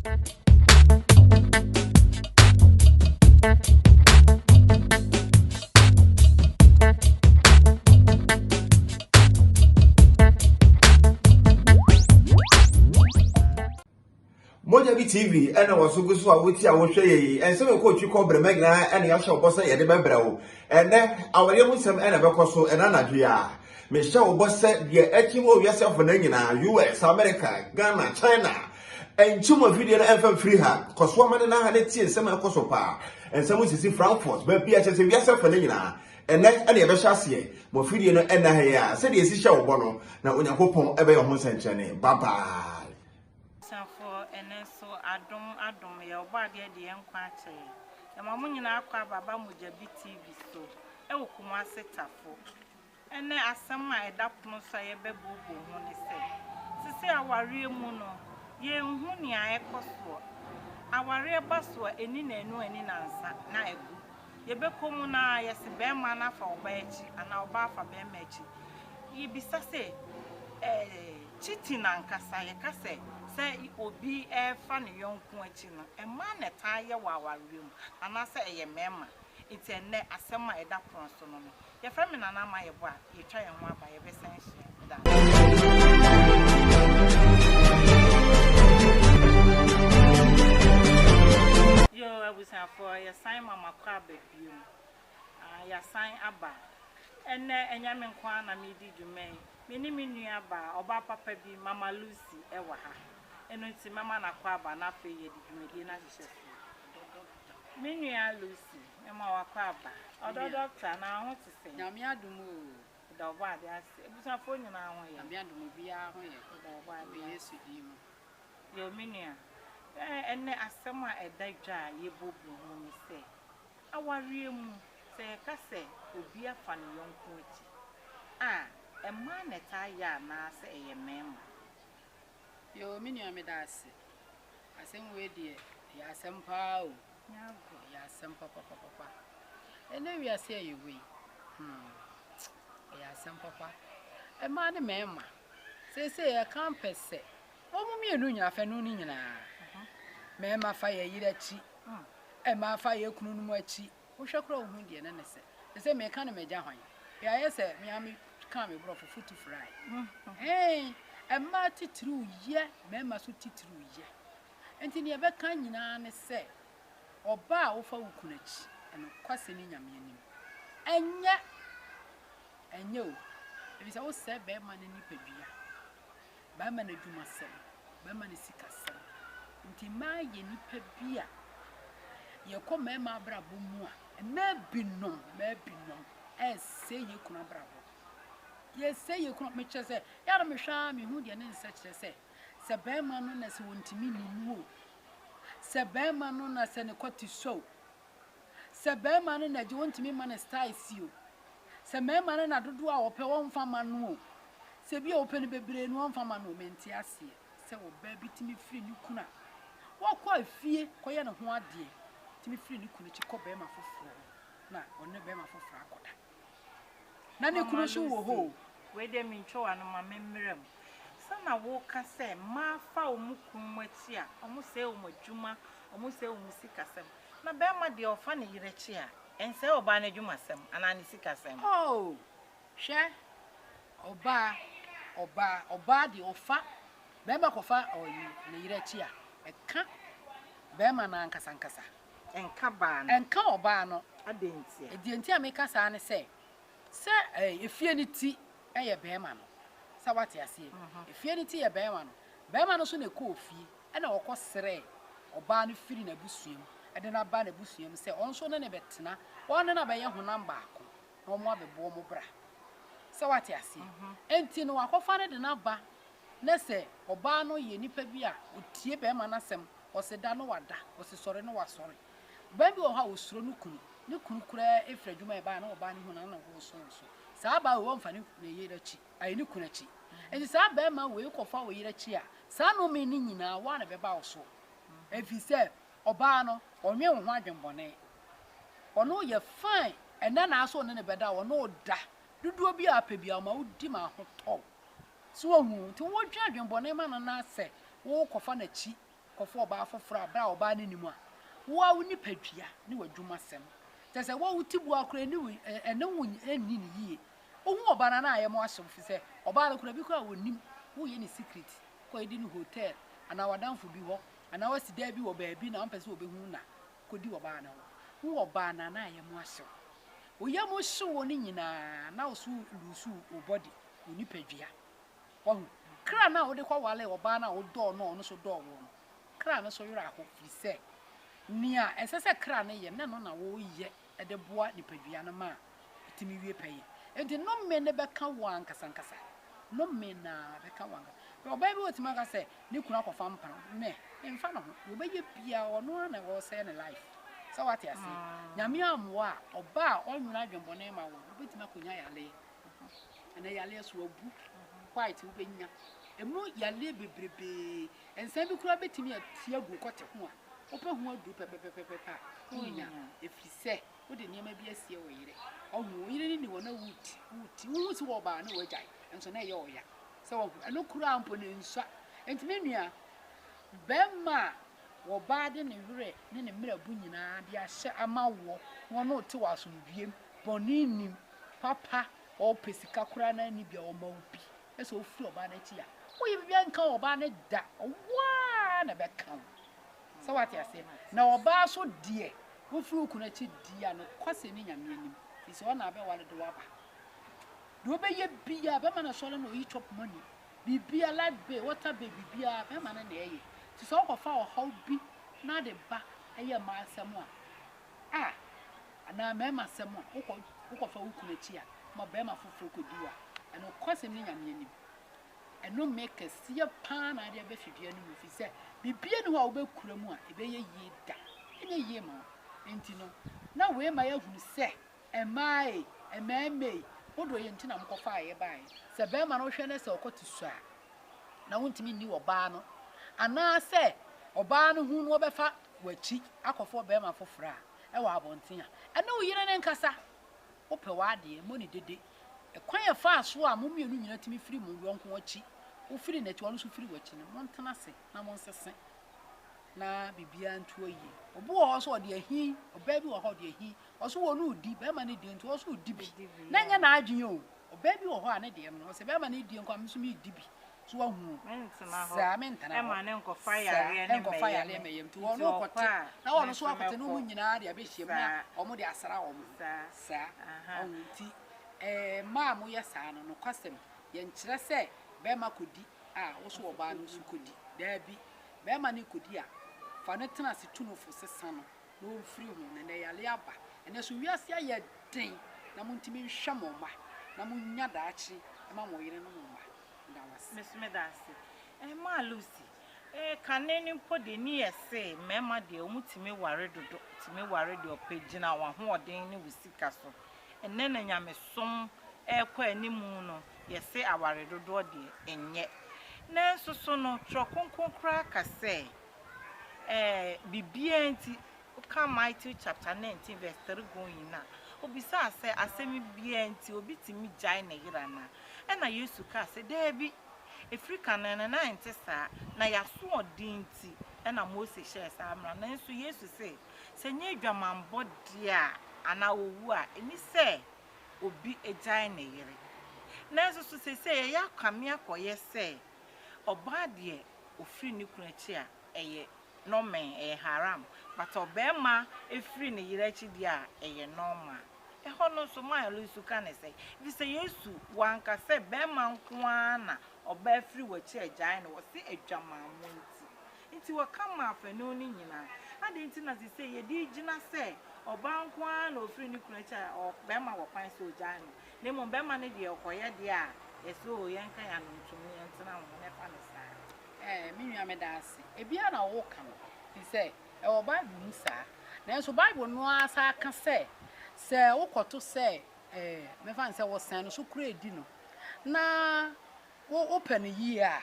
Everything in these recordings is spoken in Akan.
Mogya bi TV ɛna wɔ so gu so a wotie a wohwɛ yɛ yi. Ɛnsɛm ɛkɔ otwi kɔ brɛma nyinaa ɛna yɛahyɛ wo bɔ sɛ yɛde bɛbrɛ wo. Ɛnɛ awareɛ mu nsɛm ɛna ɛbɛkɔ so ɛna anadwo yi a. Mehyɛ wo bɔ sɛ deɛ akyim wɔ wiase afanan nyinaa, US, America, Ghana, China, ɛnkyim afidie no ɛmfa mfiri ha. Kɔ so ama ne na ha ne tie nsɛm a ɛkɔ so paa. Nsɛm sisi Frankfurt, baabi a kyerɛ sɛ wiase afanan nyinaa. Ɛnɛ ɛna yɛbɛhyɛ aseɛ. Mo afidie no ɛnna ha yi a, sɛdeɛ ɛsi hyɛ wo bɔ no, na Onyankopɔn ɛbɛyɛ ho nsɛnkyerɛnne. Bye bye. Abusuafoɔ, ɛnnɛ nso adom adom yɛn, Ɔbɔadeɛ de yɛn nkwa akyɛ yɛn. Yɛma mo nyinaa akɔ aba ba Mogyabi TV so wɔ Kumasi Tafo. Ɛnnɛ asɛm a ɛda pono so a yɛbɛbooboo ho ne sɛ, sesei awareɛ mu no, yɛnhu nea ɛkɔ soɔ. Awareɛ ba so a, ɛnni nnanu ɛnni nnansa na agu. Yɛbɛkɔ mu no ara, yɛse barima no afa ɔbaa akyi anaa ɔbaa afa barima akyi. Yɛbisa sɛ, ɛɛ, cheating ankasa, yɛka sɛ sɛ obi refa ne yɔnko akyi no, mmaa na ɛtaa yɛ wɔ awareɛ mu anaasɛ ɛyɛ mmarima? Nti ɛnnɛ asɛm a ɛda pono so no no, yɛfrɛ me Nana Ama Yɛbɔ a, yɛtwa yɛn ho aba, yɛbɛsan ahyia. Meda ase. Yoo abusuafoɔ, yɛsan ma makɔ aba biom. Ah, yɛasan aba. Ɛnnɛ, ɛnyɛ me nko ara na meredi dwuma yi. Me ne me nua baa, ɔbaa papa bi, Mama Lucy, wɔ ha. Ɛno nti, mɛma no akɔ aba na afei yɛde dwumadie no ahyehyɛ so. Me nua Lucy, mɛma wakɔ aba. Ɔdɔ dɔkta, na wo ho te sɛn? Nyame adom oo. Yɛda Ɔbɔadeɛ ase. Abusuafoɔ nyinaa ho yɛ? Nyame adom, obiara ho yɛ. Yɛda Ɔbɔadeɛ Wɔ ase. Yesu din mu. Yoo, me nua. Ɛnnɛ asɛm a ɛda dwa a yɛbuebue ho ne sɛ, Awareɛ mu, sɛ yɛka sɛ obi afa ne yɔnko akyi a, mmaa na ɛtaa yɛ anaa sɛ ɛyɛ mmarima? Yoo me nua meda ase. Asɛm wei deɛ ɛyɛ asɛm paa o. Ɛyɛ asɛm papapapapa. Ɛnɛ wiase a yɛwɔ yi, hmm, ɛyɛ asɛm papa. Mmaa ne mmarima, seesei ɛka mpɛ sɛ wɔn mmienu nyinaa fɛ no ne nyinaa. Mmarima fa yɛ yere akyi, Mmaa fa yɛ kununom akyi. Wohwɛ koraa wohu deɛ na ne sɛ. Te sɛ meka no m'agya hwan. Hwɛ ayɛ sɛ me ara me kaa me borɔfo futu frae. Ɛn, mmaa titiriw yɛ, mmarima so titiriw yɛ. Nti deɛ ɛbɛka nyinaa ne sɛ, ɔbaa a wofa wo kunu akyi, ɛnokwasɛm ne Nyame anim, ɛnyɛ, ɛnyɛ o. Efisɛ wosɛe barima no nipadua. Barima no adwumasɛm, barima no sikasɛm. Nti mmaa yɛ nnipa bi a yɛkɔ mmarima abrabɔ mu a, mmaa binom, mmaa binom ɛresɛe yɛn kunu abrabɔ. Yɛsɛe yɛn kunu, mekyerɛ sɛ, yɛ a na mehwɛ ara mehu deɛ ne nsa kyerɛ sɛ, sɛ barima no na sɛ wɔntumi nni mu o, sɛ barima no na sɛ ne kɔte sɔ o, Sɛ barima no na gye wontumi mma no styles o, sɛ mmarima no na dodoɔ a wɔpɛ wɔmfa mma no o, sɛ bi a wɔpɛ no bebree no wɔmfa mma no o, mente aseɛ sɛ ɔbaa bi tumi firi ne kunu a wakɔ afie kɔyɛ ne ho adeɛ tumi firi ne kunu akyi kɔ barima foforɔ hɔ na ɔne barima foforɔ akɔda na ne kunu Mama nso wɔ hɔ Lucy, o. wei deɛ mentwa w'ano ma memmrɛ mu. Sɛ na woka sɛ mmaa fa wɔn kunu mu akyi a, wɔsɛe wɔn adwuma, wɔsɛe wɔn sikasɛm. Na barima deɛ ɔfa ne yere akyi a, ɛnsɛe ɔbaa no adwumasɛm anaa ne sikasɛm. Oh, hwɛ, ɔbaa, ɔbaa, ɔbaa deɛ ɔfa, barima kɔfa ɔyi ne yere akyi a, ɛka barima no ankasa ankasa. Ɛnka baa no. Ɛnka ɔbaa no. Adɛn ntia? Deɛ nti a meka saa ne sɛ, sɛ ɛɛ efie no ti yɛ barima no, sɛ wate aseɛ, efie no ti yɛ barima no, barima no nso na ɛkɔɔ fie. Ɛnna ɔkɔsrɛɛ ɔbaa no firii n'abusua mu de no aba n'abusua mu sɛ ɔno nso ne no bɛtena, wɔne no abɛyɛ honam baako, na wɔabɛbɔ wɔn bra. Sɛ woate aseɛ? Enti no wakɔfa no de no aba, na sɛ ɔbaa no yɛ nipa bi a ɔtie barima no asɛm, ɔse da no wada, ɔse sɔre no wasɔre. Ɔbaa bi wɔ hɔ a ɔsuro ne kunu, ne kunu koraa firi adwuma ɛba a na ɔbaa no hu no a na ne ho wosowoso. Saa baa wei ɔmfa ne yere akyi. Ayɛ ne kunu akyi. Enti saa barima wei kɔfa wo yere akyi a, saa nnome no nyinaa, wo ara na ɛbɛba wo so. Ɛfiri sɛ, ɔbaa no, ɔnwen wo ho adwemmɔne. Ɔne wo yɛ fine, ɛnnɛ na asɛ ɔne no bɛda a, ɔne wo da. Dodoɔ bi a apɛ biara, ɔma wodi ma ahotɔ wo. So wahu? Nti wodwen adwemmɔne ma no na sɛ wokɔfa n'akyi. kɔfa ɔbaa foforɔ a berɛ a ɔbaa no nnim a, wo ara wo nipadua ne w'adwumasɛm, kyerɛ sɛ wo a wo tiboa koraa ɛne wo ɛne wo nni no yie. Wohu ɔbaa no a na ayɛ mo ahyew firi sɛ ɔbaa no koraa bi koraa ɔnnim, woreyɛ no secret, kɔdi no hotel anaa w'adamfo bi hɔ anaa woasi dan bi wɔ baabi na wompɛ sɛ ɔbɛhu wo na kɔdi ɔbaa no hɔ. Wohu ɔbaa no a na ayɛ mo ahyew. Wo yam hyew wo no nyinaa na wo so lose wo body, wo nipadua. Wahu? Kra no a wode kɔwaree ɔbaa no a wodɔɔ no a ɔno nso dɔɔ wo no, kra no nso werɛ ahow firi sɛ nea ɛsɛ sɛ kra no yɛ no, na ɛno na woreyɛ de boa nipadua no ma ɛtumi wie pɛyɛ. Enti nnome no bɛka wo ankasankasa. Nnome no ara bɛka wo ankasa. Hwɛ, ɔbaa bi wɔtumi aka sɛ ne kunu akɔfa mpena. Mɛ, mfa ne ho. Deɛ ɔbɛyɛ biara, ɔno ara na ɔresɛe ne life. Sɛ wate aseɛ? Nyame ammoa a, ɔbaa a ɔnwene adwemmɔne ma wo no, wobɛtumi akɔnya yareɛ. Ɛnɛ yareɛ so abu. White wobɛnya. Ɛmu yareɛ bebrebee. Nsa bi koraa bɛtumi ati agu kɔte ho a, wopɛ ho aduru pɛpɛpɛpɛpɛ a, wonnya. Ɛfiri sɛ, wode nneɛma bi asie wo yere. Ɔhu, wo yere no ni hɔ na woti, woti. Wohu sɛ wɔbaa na wagyae, nso na ɛyɛ ɔya. Sɛ wahu, ɛno koraa mpo no nsua. Enti me nua, bɛrima a wɔbaa de ne werɛ ne ne mmerɛbo nyinaa de ahyɛ ama woɔ na ɔne wo te wɔ asomdwoeɛ mu, bɔne nnim, papa, ɔpɛ sika koraa na nni bi a ɔma wo bi, na sɛ wofiri ɔbaa no akyi a, woyɛ biribiara nka ɔbaa no da, ɔwo ara na ɛbɛka wo. Sɛ wate aseɛ? Na ɔbaa so deɛ, wofiri wo kunu akyi di a, nokwasɛm ne Nyame anim, firi sɛ ɔna abɛware de wo aba. Deɛ ɔbɛyɛ biara, bɛma no sɔre na ɔyi chop money, biribiara, light bill, water bill, biribiara, bɛma no na ɛyɛ. Nti sɛ wokɔfa ɔhaw bi na de ba ɛyɛ mmaa asɛm a, a, anaa mmarima asɛm a, wokɔ, wokɔfa wo kunu akyi a, ma barima foforɔ kɔdi wo a, ɛnokwasɛm ne Nyame anim. Ɛnome kɛseɛ paa na ade aba fidua no mu, ɛfiri sɛ biribiara nni hɔ a wobɛkura mu a ɛbɛyɛ yie da. Ɛnyɛ yie ma wo. Enti no, na wei ma yɛahunu sɛ mmaa ei, mmarima ei, mo dɔ yɛn nti na mokɔfaa yɛ baeɛ. Sɛ barima no wohwɛ no sɛ ɔkɔte sua a, na wontumi nni ɔbaa no, anaasɛ ɔbaa no hu no ɔbɛfa w'akyi akɔfa ɔbarima foforɔ a, ɛwɔ abɔnten a, ɛne wo yere no nkasa. Wopɛ w'adeɛ, mmɔ no dede. Ɛkwan a ɛfaa so a mo mmienu nyinaa tumi firi mo yɔnko akyi, wofiri n'akyi, ɔno nso firi w'akyi no, montena ase na monsese na biribiara ntoa yie. Obi wɔ hɔ nso ɔde ahi, ɔbaa bi wɔ hɔ ɔde ahi, ɔso wɔ no redi, bɛrima no di nti ɔso redi bi. Na ɛnyɛ n'adwene o. Ɔbaa bi wɔ hɔ a ne deɛ no, ɔsɛ bɛrima no di nko a, me nso meredi bi. So wahu o. Mentena hɔ. Saa, mentena hɔ. Ɛma ne nkɔfa Saa, yareɛ ne ɛnkɔfa mmɛyɛ yareɛ me. mmɛyɛ me. Nti Nti ɔno ɔkɔ kɔte, a, na ɔno me nso nso akɔte na mɛkɔ. wɔn nyinaa de abɛhyia mu na Saa. wɔn de asra wɔn ho. Saa. Saa. Aha. Ɔho nti, ɛɛ, mmaa a moyɛ saa no, nokwasɛm, yɛnkyerɛ sɛ bɛrima kɔdi a, wo so ɔbaa no nso kɔdi. Daabi. Bɛrima no rekɔdi a, fa no tena ase tu no fo sesa no na ɔmfiri ho. Na ɛnnɛ yareɛ aba. Ɛnnɛ nso wiase ayɛ den na montumi nhwɛ mo mma na monnya daakye ma mo yere ne mo mma. Meda wo ase. Me nso meda ase. Eh, Maa Lucy, eh, kane no mpo deɛ ne yɛ se mmarima deɛ wɔn tumi ware dodo, tumi ware deɛ ɔpɛ gyina wɔn ahoɔden ne wo sika so. Ɛnnɛ na nyamesom ɛrekɔ anim no, yɛse aware dodoɔ deɛ ɛnyɛ. Nanso so no, Twerɛ Kronkron koraa ka sɛ, eh, biribiara nti, woka Matthew chapter 19 verse 3 going no a, obisaa sɛ asɛm biara nti obi tumi gyae ne yere anaa? Ɛnna Yesu kaa sɛ, Dabi, ɛfiri kane no, na ɛnte saa, na yɛn asoɔden nti na Mose hyɛɛ saa mmara no. Nanso Yesu se, sɛ ɛnyɛ adwamammɔ deɛ a, anaa owu a, ɛnni sɛ obi gyae ne yere. Nanso so seesei ɛyɛ akame akɔyɛ sɛ ɔbaa deɛ ɔfiri ne kunu akyi a, ɛyɛ nɔmɛn, ɛyɛ haram, but ɔbarima firi ne yere akyi deɛ a, ɛyɛ normal? Ɛhɔ no nso, Mile nso ka no sɛ, Efisɛ Yesu, wanka sɛ barima nko ara na ɔbaa firi w'akyi agyae no, ɔse adwamammɔ nti. Nti wɔka maa afanu no nyinaa. Adɛn nti na seesei yɛde regyina sɛ ɔbaa nko ara na ɔfiri ne kunu akyi a ɔbarima wɔ kwan sɛ ɔgyae no, na mmom barima no deɛ ɔkɔyɛ deɛ a, yɛse oo yɛnka yɛn ano ntom na yɛntena ho na ɛfa no saa? Ɛɛ, me nua meda ase. Ebia na woreka no, efisɛ Ɛwɔ Bible mu saa. Nanso Bible no ara san ka sɛ, sɛ wokɔto sɛ, ɛɛ, mɛfa no sɛ wɔsɛn no so koraa di no, na wo wopɛ no yie a,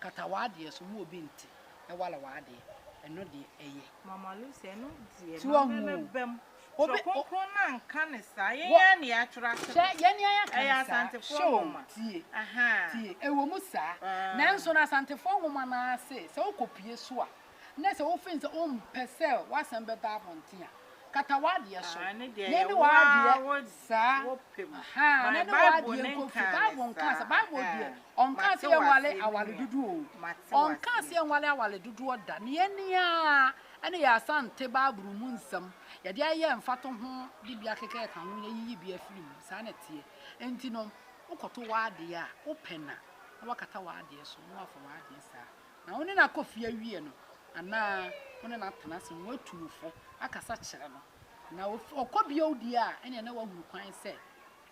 kata w'adeɛ so, mma obi nte, na ware w'adeɛ. Ɛno deɛ, ɛyɛ. Mama Lucy, ɛno deɛ, So wahu ma o? mɛba mu. Obi Twerɛ Kronkron no anka no saa. Yɛn wɔ ara na yɛatwerɛ ato hwɛ hɔ. yɛn ara yɛaka Ɛyɛ no saa. Asantefoɔ Hwɛ o, nwoma. tie, Ahaa. tie, ɛwɔ mu saa. Ah. Nanso no Asantefoɔ nwoma no ara se, sɛ wokɔpue so a, na sɛ wofeel sɛ wompɛ sɛ w'asɛm bɛba abɔnten a, kata w'adeɛ so, Ah, ɛno deɛ na ɛyɛ ɛne wo ara w'adeɛ wo saa, wo pɛ mu. ahaa, na But ɛne Bible w'adeɛ ne nkɔ fie. nkaa ne Bible nkaa saa. saa. Bible deɛ, Ahaa. ɔnkaa Mate sɛ yɛnwale w'aseɛ, me aware nua. dodoɔ o. Mate Ɔnkaa sɛ w'aseɛ. yɛnwale aware dodoɔ da. Na yɛn ara ɛne yɛn Asante Bible mu nsɛm, yɛde ayɛ mfatoho de bi akeka ɛka ho, yɛayiyi bi afiri mu. Saa na ɛteɛ. Enti no, wokɔto w'adeɛ a, wopɛ na, na woakata w'adeɛ so, na woafa w'adeɛ saa. Na wo ne no akɔ fie awie no, anaa wo ne no atena ase na woatu no fo akasa kyerɛ no, na ɔkɔ bio deɛ a, ɛnneɛ na woahunu kwan sɛ,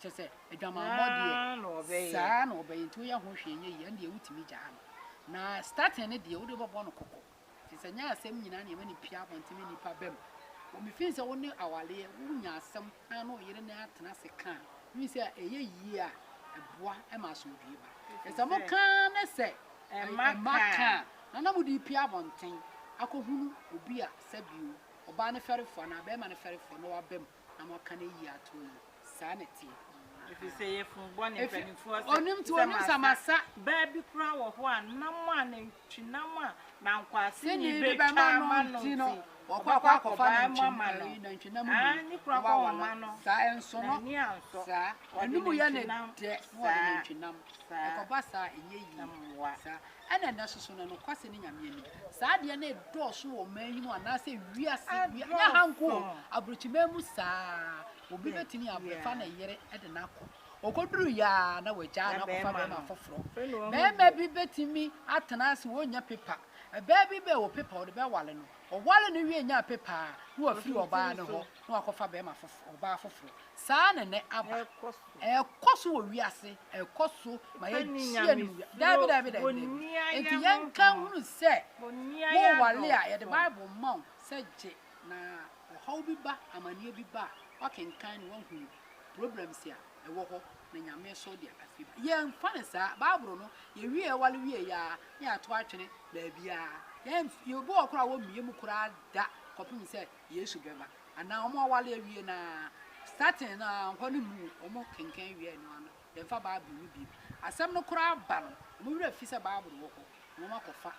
kyerɛ sɛ, adwamammɔ deɛ, Saa na ɔbɛyɛ. saa na ɔbɛyɛ. Nti woyɛ ho hwee nyɛ yie, ɛndeɛ wotumi gyaa no. Na starting no deɛ, wode bɛbɔ no kɔkɔ. Ɛfiri sɛ nyɛ asɛm nyinaa na yɛma no pue abɔnten ma nnipa ba mu. Wɔ mefii sɛ wo ne awaleɛ, wonya asɛm na ne wo yere ne atena ase ka a, wohu sɛ ɛyɛ yie a, ɛboa ma asomdwoeɛ ba. Ɛfiri Sɛ sɛ moka ara ne sɛ ɛmma ɛmma ka ka a. a, na na mode repue abɔnten akɔhunu obi a sɛbio ɔbaa no fɛrefoɔ anaa barima no fɛrefoɔ na waba mu na moaka no ayi ato ayi. Saa na ɛteɛ. Ɛfiri sɛ yɛfunu bɔne Efi mpanimfoɔ sɛ onim nti sɛ onim sɛ masa. masa. Baa bi koraa wɔ hɔ a nam a nantwinam a nankwaseni Sini bi bɛtwa bɛma no ama no nti no nti, wɔkɔ ɔbɛkɔ akɔ akɔfa akɔbaa mu nantwi ama no. ɛyi nantwinam Ah, mu ne kura na kɔ wawala ɔma no. saa ɛnso no N'ani ansɔ. saa Ɔde ɛnum yɛ ne nantwinam dɛ na wɔde saa nantwinam saa ɛkɔba saa ɛnyɛ yie mmoa. saa ɛna ɛnɛ soso no nokwasɛ ne Nyame anim saa adeɛ no ɛdɔɔso wɔ ɔman yi mu anaasɛ wiase wia nyɛ ha nko o Adɔɔso. aburokyiman mu saa obi bɛtumi abɛfa ne yere de no akɔ ɔkɔduru yɛ a na wagyaa Na no akɔfa bɛrima bɛrima no. foforɔ Afei na wahu bɛrima deɛ. bi bɛtumi atena ase wɔnya pepa ɛbaa bi bɛ wɔ pepa ɔde bɛwale no ɔwale no wie nya pepa a na wafiri Ofi tiri ɔbaa no so. hɔ na wakɔfa bɛrima foforɔ ɔbaa foforɔ saa na nɛ aba Ɛkɔ so. ɛkɔ so wɔ wiase ɛkɔ so ma Nipa ni yɛkyia no wia daabi nyamesuro. daabi daabi daabi Boni ayɛ nti yɛnka honhom. hunu sɛ Boni ayɛ wowale a yɛde adɔɔso. Bible ma wo sɛ gye na ɔhaw bi ba amanneɛ bi ba a wakenkan na wahunu problems a ɛwɔ hɔ na Nyame so de afi ba yɛmfa no saa Bible no yɛwie ɛwale wie yɛ a na yɛato atwene baabiara yɛn yɛbi wɔ koraa wɔmmie mu koraa da kɔpem sɛ Yesu bɛba anaa wɔn awale awie na starting na hɔ no mu wɔn kenkan wie no ano yɛmfa Bible no bi asɛm no koraa ba no wɔn werɛ fi sɛ Bible wɔ hɔ na wɔn akɔfa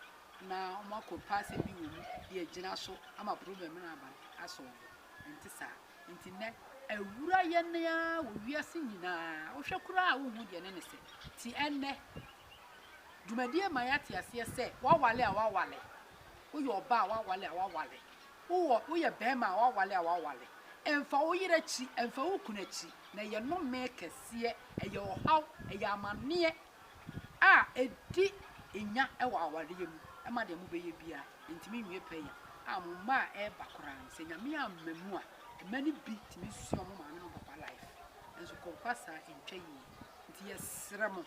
na wɔn akɔ pa asɛm bi wɔ mu de agyina so ama problem no aba no asɔlvo nte saa nti nnɛ awura yɛn a wɔ wiase nyinaa wohwɛ koraa a wohu deɛ ne ne sɛ ti ɛnnɛ dwumadie ma yɛate aseɛ sɛ wawale a wawale woyɛ ɔbaa a wawale a wawale wowɔ woyɛ bɛrima a wawale a wawale ɛmfa wo yere akyi ɛmfa wo kunu akyi na ɛyɛ nnome kɛseɛ ɛyɛ ɔhaw ɛyɛ amanneɛ a ɛdi nya ɛwɔ awareɛ mu ɛma deɛ mobɛyɛ biara ntumi nwie pɛyɛ a mo mma a ɛreba koraa no sɛ Nyame amma mu a mma no bi tumi sua ɔmo maame no papa life nso kɔmpa saa ntwa yie nti yɛsrɛ mo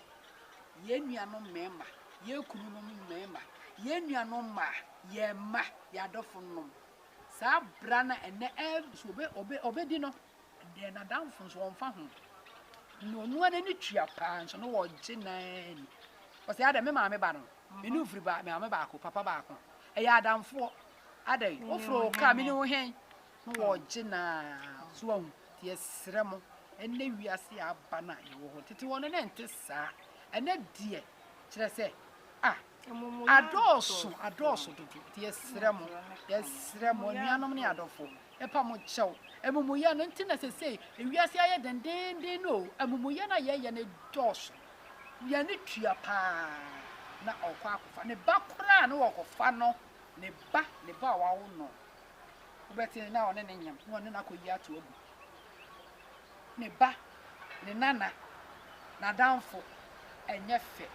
yɛn nuanom mmarima yɛn kununom mmarima yɛn nuanom mmaa yɛn mma yɛn adɔfo nom saa bra na ɛnɛ ɛ so ɔbɛ ɔbɛ ɔbɛdi no deɛ n'adamfo nso ɔmfa ho na ɔno ara n'ani tua paa nso no wɔgye nan ɔsɛ adɛ me maame ba no me ne ofiri ba maame baako papa baako ɛyɛ adamfoɔ adɛ woforo kaa me ne wo hɛn na wɔgye naa so ahu nti yɛsrɛ mo ɛnɛ wiase a aba no a yɛwɔ hɔ tete hɔ no ne nte saa ɛnɛ deɛ kyerɛ sɛ ah adɔɔso adɔɔso dodo nti yɛsrɛ mo yɛsrɛ mo anuanom ne adɔfo ɛpa mo kyɛw amumuyɛ no nti na sesei ewiase ayɛ dendenden no o amumuyɛ no a yɛyɛ no dɔɔso yɛne tua paa na ɔkɔ akɔfa ne ba koraa na wɔkɔfa no ne ba ne ba a wawo no wobɛte na ɔne ne nyam na ɔne no akɔyi ato agu ne ba ne nana n'adamfo ɛnyɛ fɛ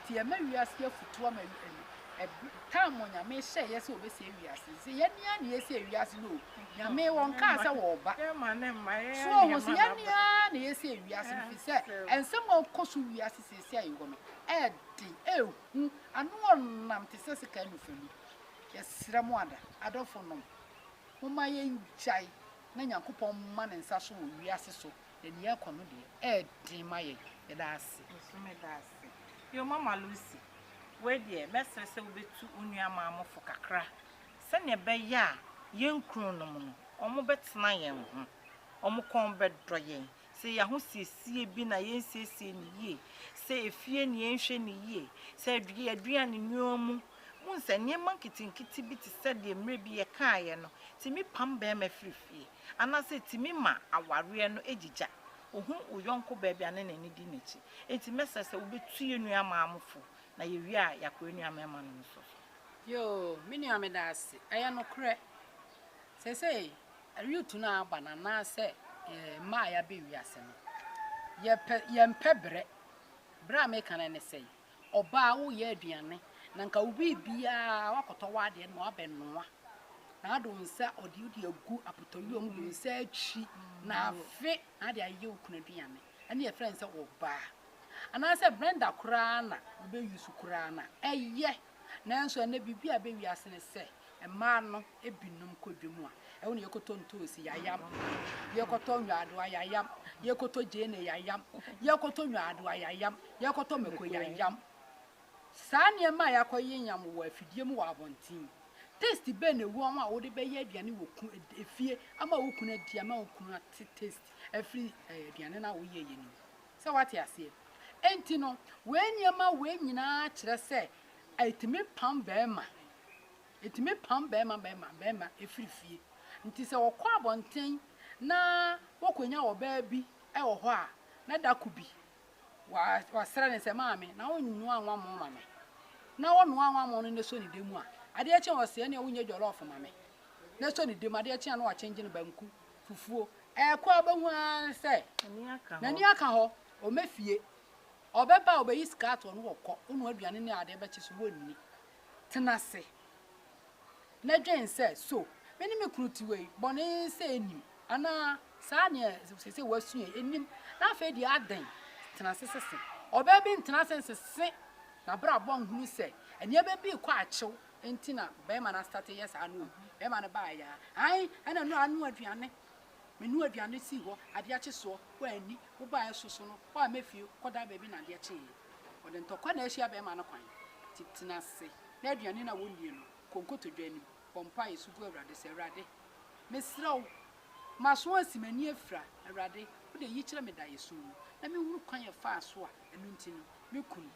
nti ɛma wiase afutuo ama time Nyame hyɛeɛ sɛ ɔbɛsɛe wiase sɛ yɛnea ne yɛsɛe wiase no o Nyame wɔnkaa sɛ wɔɔba so ɔhu sɛ yɛnea ne yɛsɛe wiase no firi sɛ ɛnsɛm a ɔkɔ so wiase seesei a yɛwɔ no ɛɛden ɛɛhu ano ɔnam te sɛ sika nufanu yɛsrɛ mo ada adɔfo nom momma yɛngyae na Nyankopɔn mma ne nsa so wɔ wiase so na nea ɛkɔ no deɛ ɛɛden ma yɛn yɛda ase. Nso meda ase. Yo, Mama Lucy, wei deɛ mɛsrɛ sɛ wobɛtu wo nua maamofo kakra sɛnea ɛbɛyɛ a yɛn kununom no Wɔbɛtena yɛn ho. Wɔn kɔn bɛdɔ yɛn. Sɛ yɛn ahosiesie bi na yɛnsiesie no yie, sɛ efie na yɛnhwɛ no yie, sɛ yɛn aduane noa mu. Wohu sɛ nneɛma nketenkete bi te sɛ deɛ mmerɛ bi yɛkaeɛ no tumi pam barima firi fie anaasɛ ɛtumi ma awareɛ no gyigya. Ɔhu wo yɔnko baa bi a na n'ani di n'akyi. Enti mɛsrɛ sɛ wobɛtu yɛn nua maa mo fo na yɛwie a yɛakɔ yɛn nua mmarima nom nso so. Yoo, me nua meda ase. Ɛyɛ nokorɛ. Seesei youth no a aba no anaasɛ mmaa a yɛaba wiase no, yɛpɛ yɛmpɛ brɛ. Brɛ a meka no ne sɛn? Ɔbaa woyɛ aduane na nka wo biribiara woakɔtɔ w'adeɛ no ma woabɛnoa na ade wo nsa ɔde wode agu apotɔyuo mu de wo nsa atwi na afe na ade ayɛ wo kunu aduane ɛne yɛfrɛ no sɛ ɔbaa anaasɛ blender koraa na wobɛ use koraa na ɛyɛ nanso ɛnɛ biribi a ɛbɛ wiase ne sɛ mmaa no binom kɔ dwam a, ɛhɔ na yɛkɔtɔ ntoosi, yɛayam, yɛkɔtɔ nyaadoa, yɛayam, yɛkɔtɔ gyeene, yɛayam, yɛkɔtɔ nyaadoa, yɛayam, yɛkɔtɔ mako, yɛayam. Saa nneɛma a yɛakɔyɛ yam wɔ afidie mu wɔ abɔnten. Taste bɛn na ɛwɔ ho a wode bɛyɛ aduane wɔ ku efie ama wo kunu adi ama wo kunu ate taste afiri aduane no a woyɛeɛ no mu. Sɛ woate aseɛ? Enti no, wei nneɛma wei nyinaa kyerɛ sɛ ɛtumi pam bɛrima. Ɛtumi pam bɛrima bɛrima bɛrima firi fie. Nti sɛ wɔkɔ abɔnten na wɔkɔnya ɔbaa bi wɔ hɔ a, na da ko bi wasrɛ no sɛ, Maame, na wonnoa anwamoo ma me? Na ɔnoa anwamoo no na ɛsɔ ne dɛ mu a, adeɛ kye a ɔse, ɛneɛ wonyɛ jɔlɔɔfo ma me. Na ɛsɔ ne dɛ mu, adeɛ kye a na wakyɛngye no banku, fufuo. Ɛkɔ a wobɛhu ara ne sɛ n'ani aka hɔ, ɔmmɛ fie. Ɔbɛba a ɔbɛyi sika ato hɔ na wakɔ. Wonoa aduane ne adeɛ bɛkye so, wɔnni. Tena ase na dwen sɛ, 'So me ne me kunu te wei bɔne sɛ nnim? Anaa saa nea seesei woasua yi nnim, na afei deɛ adɛn? Tena ase sese. Ɔbaa bi ntena ase nsese n'abrabɔ nhunu sɛ nneɛma bi rekɔ akyew nti na barima no astate yɛ saa no o. Barima no baeɛ a, ae, ɛna no anoa aduane. Menoa aduane sii hɔ, adeɛ akye soɔ, woanni, wobaeɛ so so no, woamma fie, kɔdaa baabi na adeɛ kyeeɛ. Ɔde ntɔkwa na ahyia barima no kwan. Nti tena ase na aduane no a wonnie no, kɔ nkotodwe anim, bɔ mpaeɛ, su gu Awurade sɛ, Awurade, mesrɛ wo, m'aso asi, m'ani afira, Awurade, wo deɛ yi kyerɛ me daeɛso mu, na menhunu kwan a ɛfaa so a ɛno nti no, me kunu,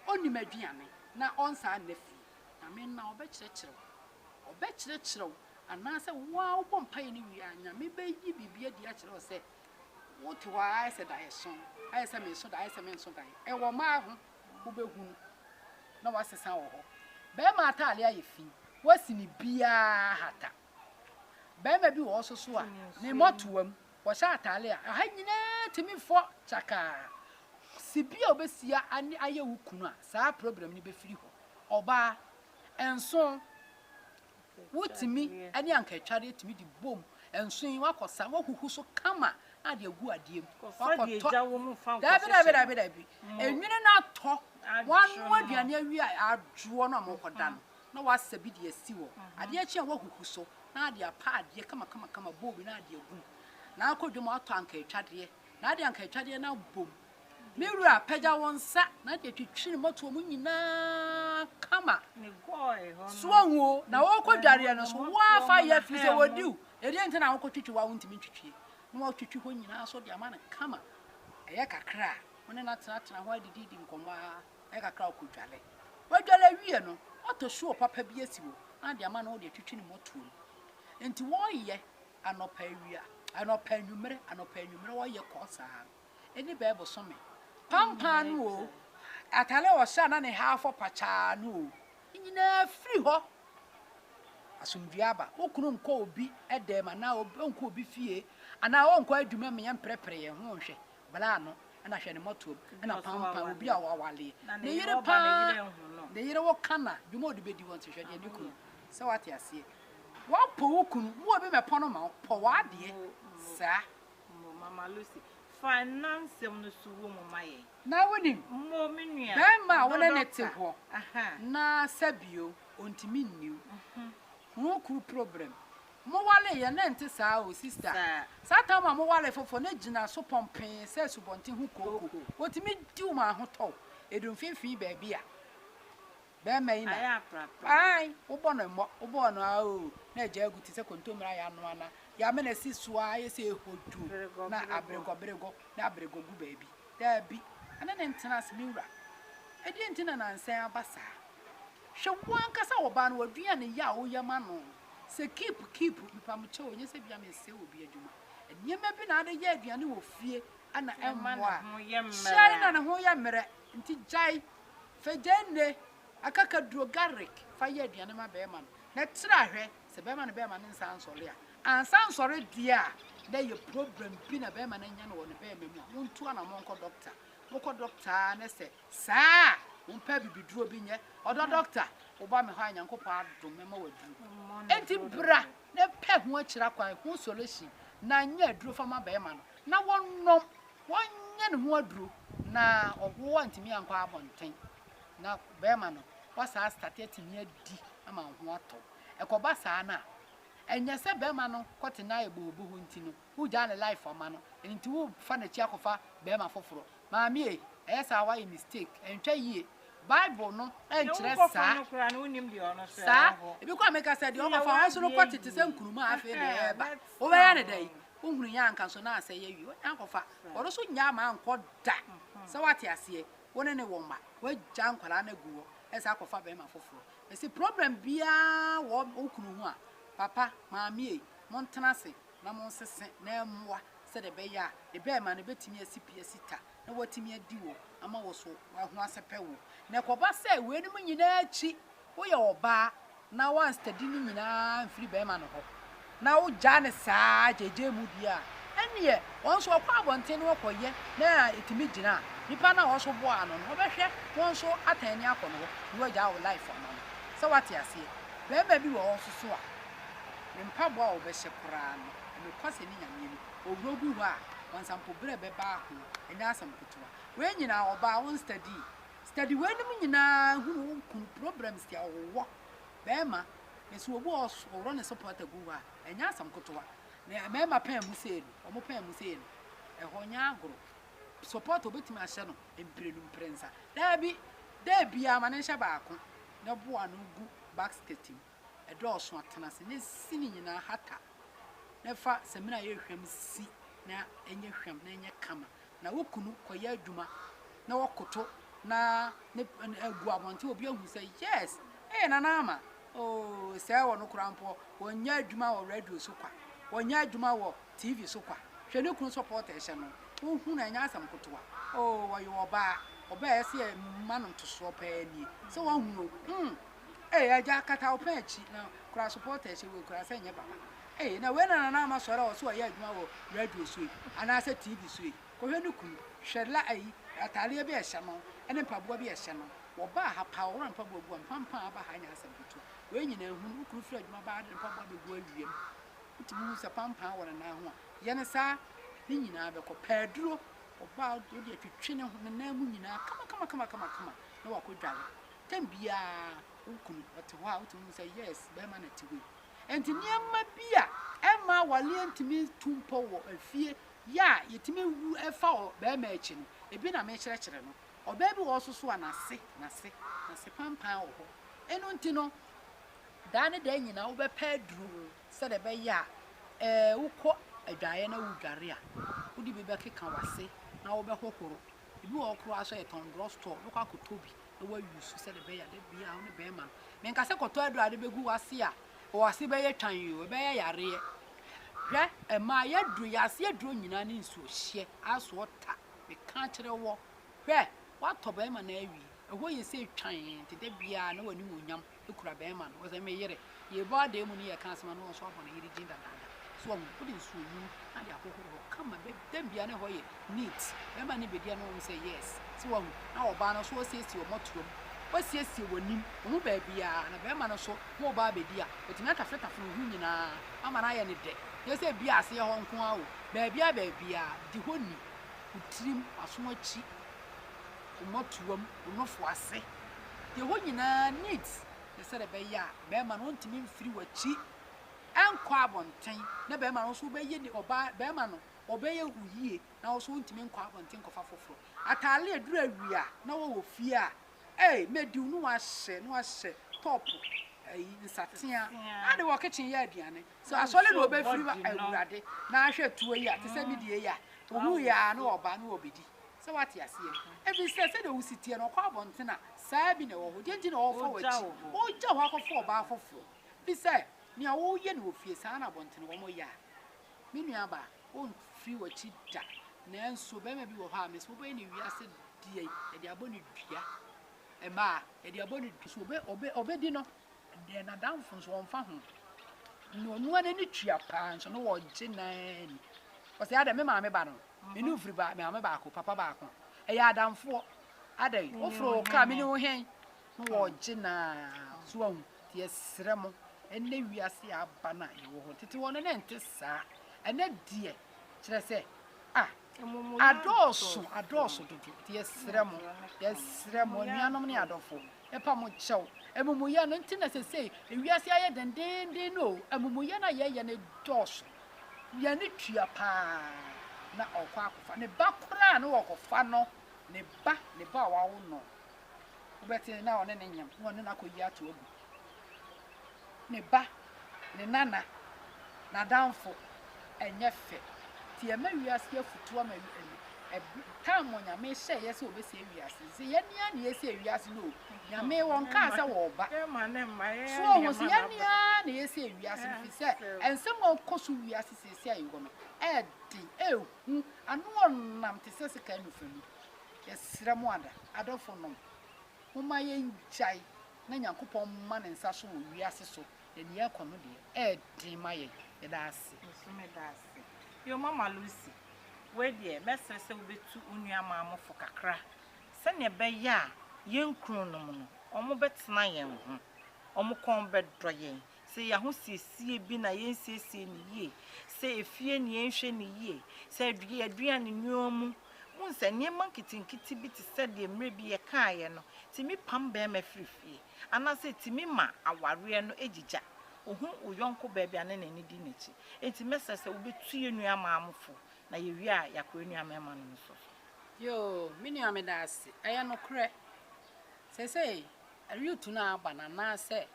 ɔnni m'aduane, na ɔnsan nna fie. Nyame no na ɔbɛkyerɛkyerɛ wo. Ɔbɛkyerɛkyerɛ wo, anaasɛ wo ara wobɔ mpaeɛ no wie a, Nyame bɛyi biribi adi akyerɛ wo sɛ, Wote hɔ ara ayɛ sɛ daeɛso, ayɛ sɛ mereso daeɛ, ayɛ sɛ menso daeɛ. Ɛwɔ mmaa ho, wobɛhunu na woasesa wɔ hɔ. Barima ataade ayɛ fi, woasi ne biara hata. Barima bi wɔ hɔ nso so a, ne mmɔtoam, wɔhyɛ ataade a, ɛha nyinaa tumi fɔ kyakaa. Si bi a wobɛsi ayɛ wo kunu a, saa problem no bɛfiri hɔ. Ɔbaa, nso. Wotumi ne ankaatwadeɛ tumi de bom nso yi wakɔsa wahuhu so kama na ade agu adeɛ mu wakɔtɔ daabi daabi daabi daabi enwene no atɔ wanoa aduane awie a adwoɔ no a mokɔda no na wasa bi de asi hɔ adeɛ kye a wahuhu so na ade apa adeɛ kama kama kama bowl bi na ade agu mu na akɔ dwam atɔ ankaatwadeɛ na ade ankaatwadeɛ no abom Me wura, pagya wo nsa na de twitwi ne mmɔtoɔ mu nyinaa kama. So wahu o, na wɔrekɔ dwareɛ no so, woafa yɛ firi sɛ wɔdi wo. Ɛdeɛ nti na wokɔtwitwi wo a wontumi ntwitwie? Na watwitwi hɔ nyinaa so de ama no kama. Ɛyɛ kakra a, wo ne no atenatena hɔ adididi nkɔmmɔ ara, ɛyɛ kakra a ɔkɔdware. Wadware awie no, watɔ shoe papa bi asi hɔ na ade ama no wode atwitwi ne mmɔtoɔ mu. Nti wɔreyɛ anɔpa awia, anɔpa anwummerɛ, anɔpa anwummerɛ wɔreyɛ kɔɔ saa. Ɛni bɛɛ bosome. Pampaa no o, atare a ɔhyɛ a na ne ha afɔ pakyaa no o, ne nyinaa firi hɔ. Asomdwoeɛ aba. Wo kunu nkɔ obi dan mu anaa ɔnkɔ obi fie anaa ɔnkɔ adwuma mu yɛmprɛprɛ yɛn ho nhwɛ bla ano na hwɛ ne mmɔtoam na pampaa obi a wawaleɛ. Ne yere paa, ne yere wo ka na dwuma a ɔde bɛdi hɔ nti hwɛ deɛ ne kunu sɛ wate aseɛ. Woapɔ wo kunu, mo obi mɛpɔ no ma wo, pɔ w'adeɛ saa. Mo, Mama Lucy, fa nna nsɛm no so wɔ mu ma yɛn. Na wonim, Mo, me nua, barima a wo dɔ ne no te dɔkta, hɔ aha. na sɛbio ɔntumi nni wo ho kuru problem. Mo wale yɛ na ɛnte saa o sister. Saa. Saa time a mo wale foforɔ na gyina so pɔmpee sɛ asubɔnten ho kooko. Kooko. Ɔtumi di wo ma ahotɔ wo. Ɛdu mfimfini baabi a. Bɛrima yi na. Ayɛ aprapra. Ae, wobɔ no mmɔ, wobɔɔ no ara oo, na agya agu te sɛ kontommire a yɛanoa na yɛamena asi so ara ayɛ sɛ ɛhodwo na aberegɔberegɔ na aberegɔ gu baabi. Daabi, ɛne no ntena ase, me wura. Ɛdeɛn nti na nansa yi aba saa? Hwɛ wo ankasa ɔbaa no, w'aduane yɛ a woyɛ ma no. Sɛ keep keep, mepamokyɛw, ɛnyɛ sɛ bia mesɛe obi adwuma. Nneɛma bi na ade yɛ aduane wɔ fie na ɛmmoa. Hyɛre na ne ho yɛ mmerɛ, nti gyae. Fa gyeene, akakaduro, garlic, fa yɛ aduane ma bɛɛma no na tra hwɛ sɛ bɛɛma no bɛɛma no nsa nsɔre a. Ansa nsɔre deɛ a na ɛyɛ problem bi na bɛɛma no anya no wɔ ne bɛɛma mu a, montu anamɔn nkɔ doctor. Mokɔ doctor a na sɛ saa a, mompɛ abibiduro bi nyɛ. Ɔdɔ doctor, woba me hɔ a Nyankopɔn adom mɛma wo aduro. Enti bra na pɛ ho akyira kwan, ho solution na nyɛ aduro fa ma bɛɛma no na wɔnnom. Wɔnyɛ ne ho aduro na ɔwo antumi ankɔ abɔnten na bɛrima no wasaa astate atumi adi ama wo ho atɔ wo. Ɛkɔba saa no a, ɛnyɛ sɛ bɛrima no kɔte na ayɛ bohoboho nti no wogyaa ne life ama no nti wofa n'akyi akɔfa bɛrima foforɔ. Maame ei, ɛyɛ saa a woayɛ mistake, ɛntwa yie. Bible no nkyerɛ saa. Saa, ebi koraa meka sɛ deɛ ɔkɔfa wɔn nso no kɔte te sɛ nkuruma a afei na ɛreba. Wobɛyɛ no dɛn? Wohunu yɛ anka nso na asɛe awie. Wonya nkɔfa. Ɔno nso nnya ama ankɔ da. Sɛ woate aseɛ, wo ne ne wɔ mma, woagya nkwadaa no agu hɔ, ɛsɛ akɔfa bɛrima foforɔ. Mese problem biara wɔ wo kunu ho a, papa, maame ei, montena ase na monsese na ɛmmoa sɛdeɛ ɛbɛyɛ a ne bɛrima no bɛtumi asi pi asi ta na watumi adi wo ama wo so ho asɛpɛ wo. Na ɛkɔba sɛ weinom nyinaa akyi Woyɛ ɔbaa na woanstadi ne nyinaa amfiri barima no hɔ, na wogyaa no saa gyaegyae mu deɛ a, ɛnneɛ wɔn nso wɔkɔ abɔnten na wɔkɔyɛ na ɛtumi gyina a, nipa no a wɔso boaa no no, wɔbɛhwɛ wɔn nso atan ani akɔ no hɔ na wɔagyaa wo life ama no. Sɛ woate aseɛ? Barima bi wɔ hɔ nso so a, ne mpaboa a ɔbɛhyɛ koraa no, nokwasɛm ne Nyame anim, ɔwura gu hɔ a, wansampo berɛ bɛba ho, ɛnyɛ asɛm ketewa. Wei nyinaa, ɔbaa, wonstadii. Study weinom nyinaa hunu wo kunu problems a ɔwɔ bɛɛma mesi obi wɔ ɔworɔ ne supporter gu hɔ a ɛnyɛ asɛm kotoa na mɛɛma pɛn mu sei no ɔmo pɛn mu sei no ɛhɔ nyɛ agorɔ supporter obetumi ahyɛ no mprenu mprɛnsa daabi dɛ biara ma ne nhyɛ baako na boa no gu basket mu ɛdɔɔso atena ase na si ne nyinaa hata na fa samina yɛ hwam si na ɛnyɛ hwam na ɛnyɛ kama Na wo kunu kɔyɛ adwuma na wɔkoto na ne agu abɔnten obi ahu sɛ yes ɛyɛ nana ama oo sɛ wɔ no koraa mpo wɔnyɛ adwuma wɔ radio so kwa wɔnyɛ adwuma wɔ tv so kwa hwɛ ne kunu support ɛhyɛ no wohu na ɛnyɛ asɛm kotoa oo wɔyɛ ɔbaa ɔbaa ɛsɛ yɛ ma no ntosoɔ paa nie sɛ wɔhu no hmm ee agya kata wo pɛn akyi na koraa support ɛhyɛ wei koraa sɛ nyɛ papa Ei, na wei na Nana Ama sɔre a ɔse ɔyɛ adwuma wɔ radio so yi, anaasɛ TV so yi. Kɔhwɛ ne kunu, hwɛ la ayi, ataadeɛ bi a ɛhyɛ no, ne mpaboa bi a ɛhyɛ no. Wɔbaa ha paa, ɔworɔ mpaboa gu a, mpampan a aba ha nyɛ asɛm ketewa. Wei nyinaa hunu, wo kunu firi adwuma ba a, de ne mpaboa bɛgu awia mu. Wotumi hu sɛ pampan wɔ ne nan ho a, yɛ no saa, ne nyinaa bɛkɔ. Pɛ aduro, ɔbaa wode atwitwi ne ho, ne nan mu nyinaa kama kama kama kama kama, na wakɔdware. Tɛm biara, wo kunu, ɔte hɔ a, wotumi hu sɛ yes, bɛrima na ɛte hɔ yi. Enti nneɛma bi a ɛmma awareɛ ntumi ntu mpɔ wɔ afie yɛ a yɛtumi wu fa wɔ barima akyi no, ebi na mekyerɛkyerɛ no. Ɔbaa bi wɔ hɔ nso so a n'ase, n'ase, n'ase pampan wɔ hɔ. Ɛno nti no, daa ne daa nyinaa wobɛpɛ aduro sɛdeɛ ɛbɛyɛ a ɛɛ wokɔ adwaeɛ na wodware a, wode bi bɛkeka w'ase na wobɛhohoro. Ebi wɔ hɔ koraa nso a yɛtɔn drug store, wobɛkɔ akɔtɔ bi na woayi so sɛdeɛ ɛbɛyɛ a da biara wo ne barima no. Menka sɛ kɔtɔ aduro a de bɛgu w'ase a, w'ase bɛyɛ twan o, ɛbɛyɛ yareɛ. Hwɛ, mmaa yɛaduro, yɛn ase aduro nyinaa ne nsuohyeɛ, ice water. Meka kyerɛ wɔ, hwɛ, woatɔ barima no awie, ɛhɔ yɛ sɛ twan, nti da biara na w'animuonyam kura bɛrima no. Ɔsɛ me yere. Yɛbɔ adan mu no yɛka asɛm a na ɔnso abɔ ne yere din dadaada. So wahu? Wode nsuo nwunu na de ahohoro hɔ kama. Bɛ dɛm biara na ɛhɔ yɛ neat. Bɛrima no bɛdi a na wahu sɛ yes. So wahu? Na ɔbaa no nso wasiesie ɔmɔtoam. Wasiesie w'anim, wo ho baabiara. Na bɛrima no nso ne ɔbaa bɛdi a, ɔtumi atafretafere wo ho nyinaa ama no ayɛ no dɛ. Nyɛ sɛ ebia aseɛ hɔ nko ara o. Baabiara baabiara, di hɔ ni. Wo tirim, w'aso akyi, wo mmɔtoam, wo nofo ase. Deɛ hɔ nyinaa neat ne sɛdeɛ ɛbɛyɛ a bɛrima no ɔntumi mfiri w'akyi nkɔ abɔnten na bɛrima no nso wobɛyɛ ne ɔbaa bɛrima no ɔbɛyɛ wo yie na wo nso wontumi nkɔ abɔnten nkɔfa foforɔ. Ataale aduru awia na wɔwɔ fie a Ei medi wo na wahyɛ na wahyɛ top ayi nsatea na de wɔ kitchen yɛ aduane. So asɔre na ɔbɛfiri ba awurade na ahwɛ tuo yi a te sɛ me deɛ yi a ohuu yɛ a na ɔba na ɔbɛdi. Sɛ wate aseɛ? Ɛfiri sɛ sɛdeɛ wosi teɛ no ɔkɔ abɔnten a saa bi na ɛwɔ hɔ. Deɛ nti na ɔrefa w'akyi. Ɔregya hɔ akɔfa ɔbaa foforɔ. Ɛfiri sɛ nea woyɛ no wɔ fie saa na abɔnten wɔyɛ a. Me nuabaa, ɔmfiri w'akyi da. Nanso barima bi wɔ hɔ a, mese wobɛyɛ no wiase deɛ yi, yɛde abɔ no dua. Mmaa, yɛde abɔ no dua. So ɔbɛ, ɔbɛ, ɔbɛdi no? Deɛ n'adamfo nso ɔmfa ho. Na ɔno ara n'ani tua paa nso na ɔgye n'ani. Ɔsɛ adɛ me maame ba no, me ne ofiri ba, maame baako, papa baako. Ɛyɛ adamfoɔ. Adɛ, woforo wo kaa, me ne wo hɛn. Na wɔgye naa. So ahu, nti yɛsrɛ mo, ɛnnɛ wiase a aba no a yɛwɔ hɔ, tete hɔ no na ɛnte saa. Ɛnnɛ deɛ, kyerɛ sɛ, ah, adɔɔso, adɔɔso dodo. Nti yɛsrɛ mo, yɛsrɛ mo, anuanom ne adɔfo, yɛpa mo kyɛw. Amumuyɛ no nti na sesei ewiase ayɛ dendeenden no o, amumuyɛ no a yɛyɛ no dɔɔso. Yɛn ani tua paa na ɔkɔ akɔfa ne ba koraa na wɔkɔfa no, ne ba, ne ba a wawo no. Wobɛte na ɔne no nyem na ɔne no akɔyi ato agu. Ne ba, ne nana, n'adamfo, ɛnyɛ fɛ. Nti yɛma wiase afutuo ama time Nyame hyɛeɛ sɛ ɔbɛsɛe wiase. Sɛ yɛn ara na yɛsɛe wiase no o. Nyame wɔnkaa sɛ wɔreba. So ohu sɛ yɛn ara na yɛsɛe wiase no firi sɛ nsɛm a ɛkɔ so wiase seesei a yɛwɔ no ɛɛden, ɛɛhu, ano ɔnam te sɛ sekan anofanu. Yɛsrɛ mo ada, adɔfonom, momma yɛngyae na Nyankopɔn mma ne nsa so wɔ wiase so, na nea ɛrekɔ no deɛ, ɛyɛ den ma yɛn. Yɛda ase. Me nso meda ase. Yo, Mama Lucy, wei deɛ mɛsrɛ sɛ wobɛtu wo nua mo fo kakra sɛdeɛ ɛbɛyɛ a yɛn kununom no, wɔbɛtena yɛn ho, wɔn kɔn bɛdɔ yɛn. Sɛ yɛn ahosiesie bi na yɛnsiesie no yie, sɛ efie na yɛnhwɛ no yie, sɛ aduane noa mu. Wohu sɛ nneɛma nketenkete bi te sɛ deɛ mmerɛ bi yɛkaeɛ no tumi pam barima firi fie anaasɛ ɛtumi ma awareɛ no gyigya. Ɔhu wo yɔnko baa bi a na n'ani di n'akyi. Enti mɛsrɛ sɛ wobɛtu yɛn nua maa mo fo na yɛwie a yɛakɔ yɛn nua mmarima no nso so. Yoo, me nua meda ase. Ɛyɛ nokorɛ. Seesei youth no a aba no anaasɛ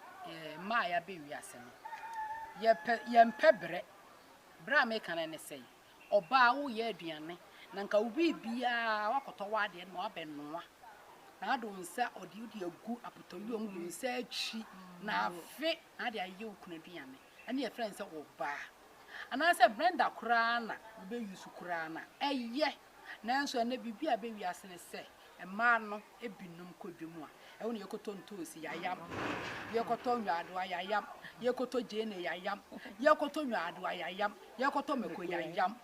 mmaa a yɛaba wiase no, yɛpɛ, yɛmpɛ brɛ. Brɛ a meka no ne sɛn? Ɔbaa woyɛ aduane na nka wo biribiara woakɔtɔ w'adeɛ na wabɛnoa na ade wo nsa ɔde wode agu apotɔyuo mu de wo nsa akyi na afe na ade ayɛ wo kunu aduane ɛne yɛfrɛ no sɛ ɔbaa anaasɛ blender koraa na wobɛyi so koraa na ɛyɛ nanso ɛnɛ biribi a ɛbɛ wiase ne sɛ mmaa no binom kɔ dwam a, ɛhɔ na yɛkɔtɔ ntoosi, yɛayam, yɛkɔtɔ nyaadoa, yɛayam, yɛkɔtɔ gyeene, yɛayam, yɛkɔtɔ nyaadoa, yɛayam, yɛkɔtɔ mako, yɛayam.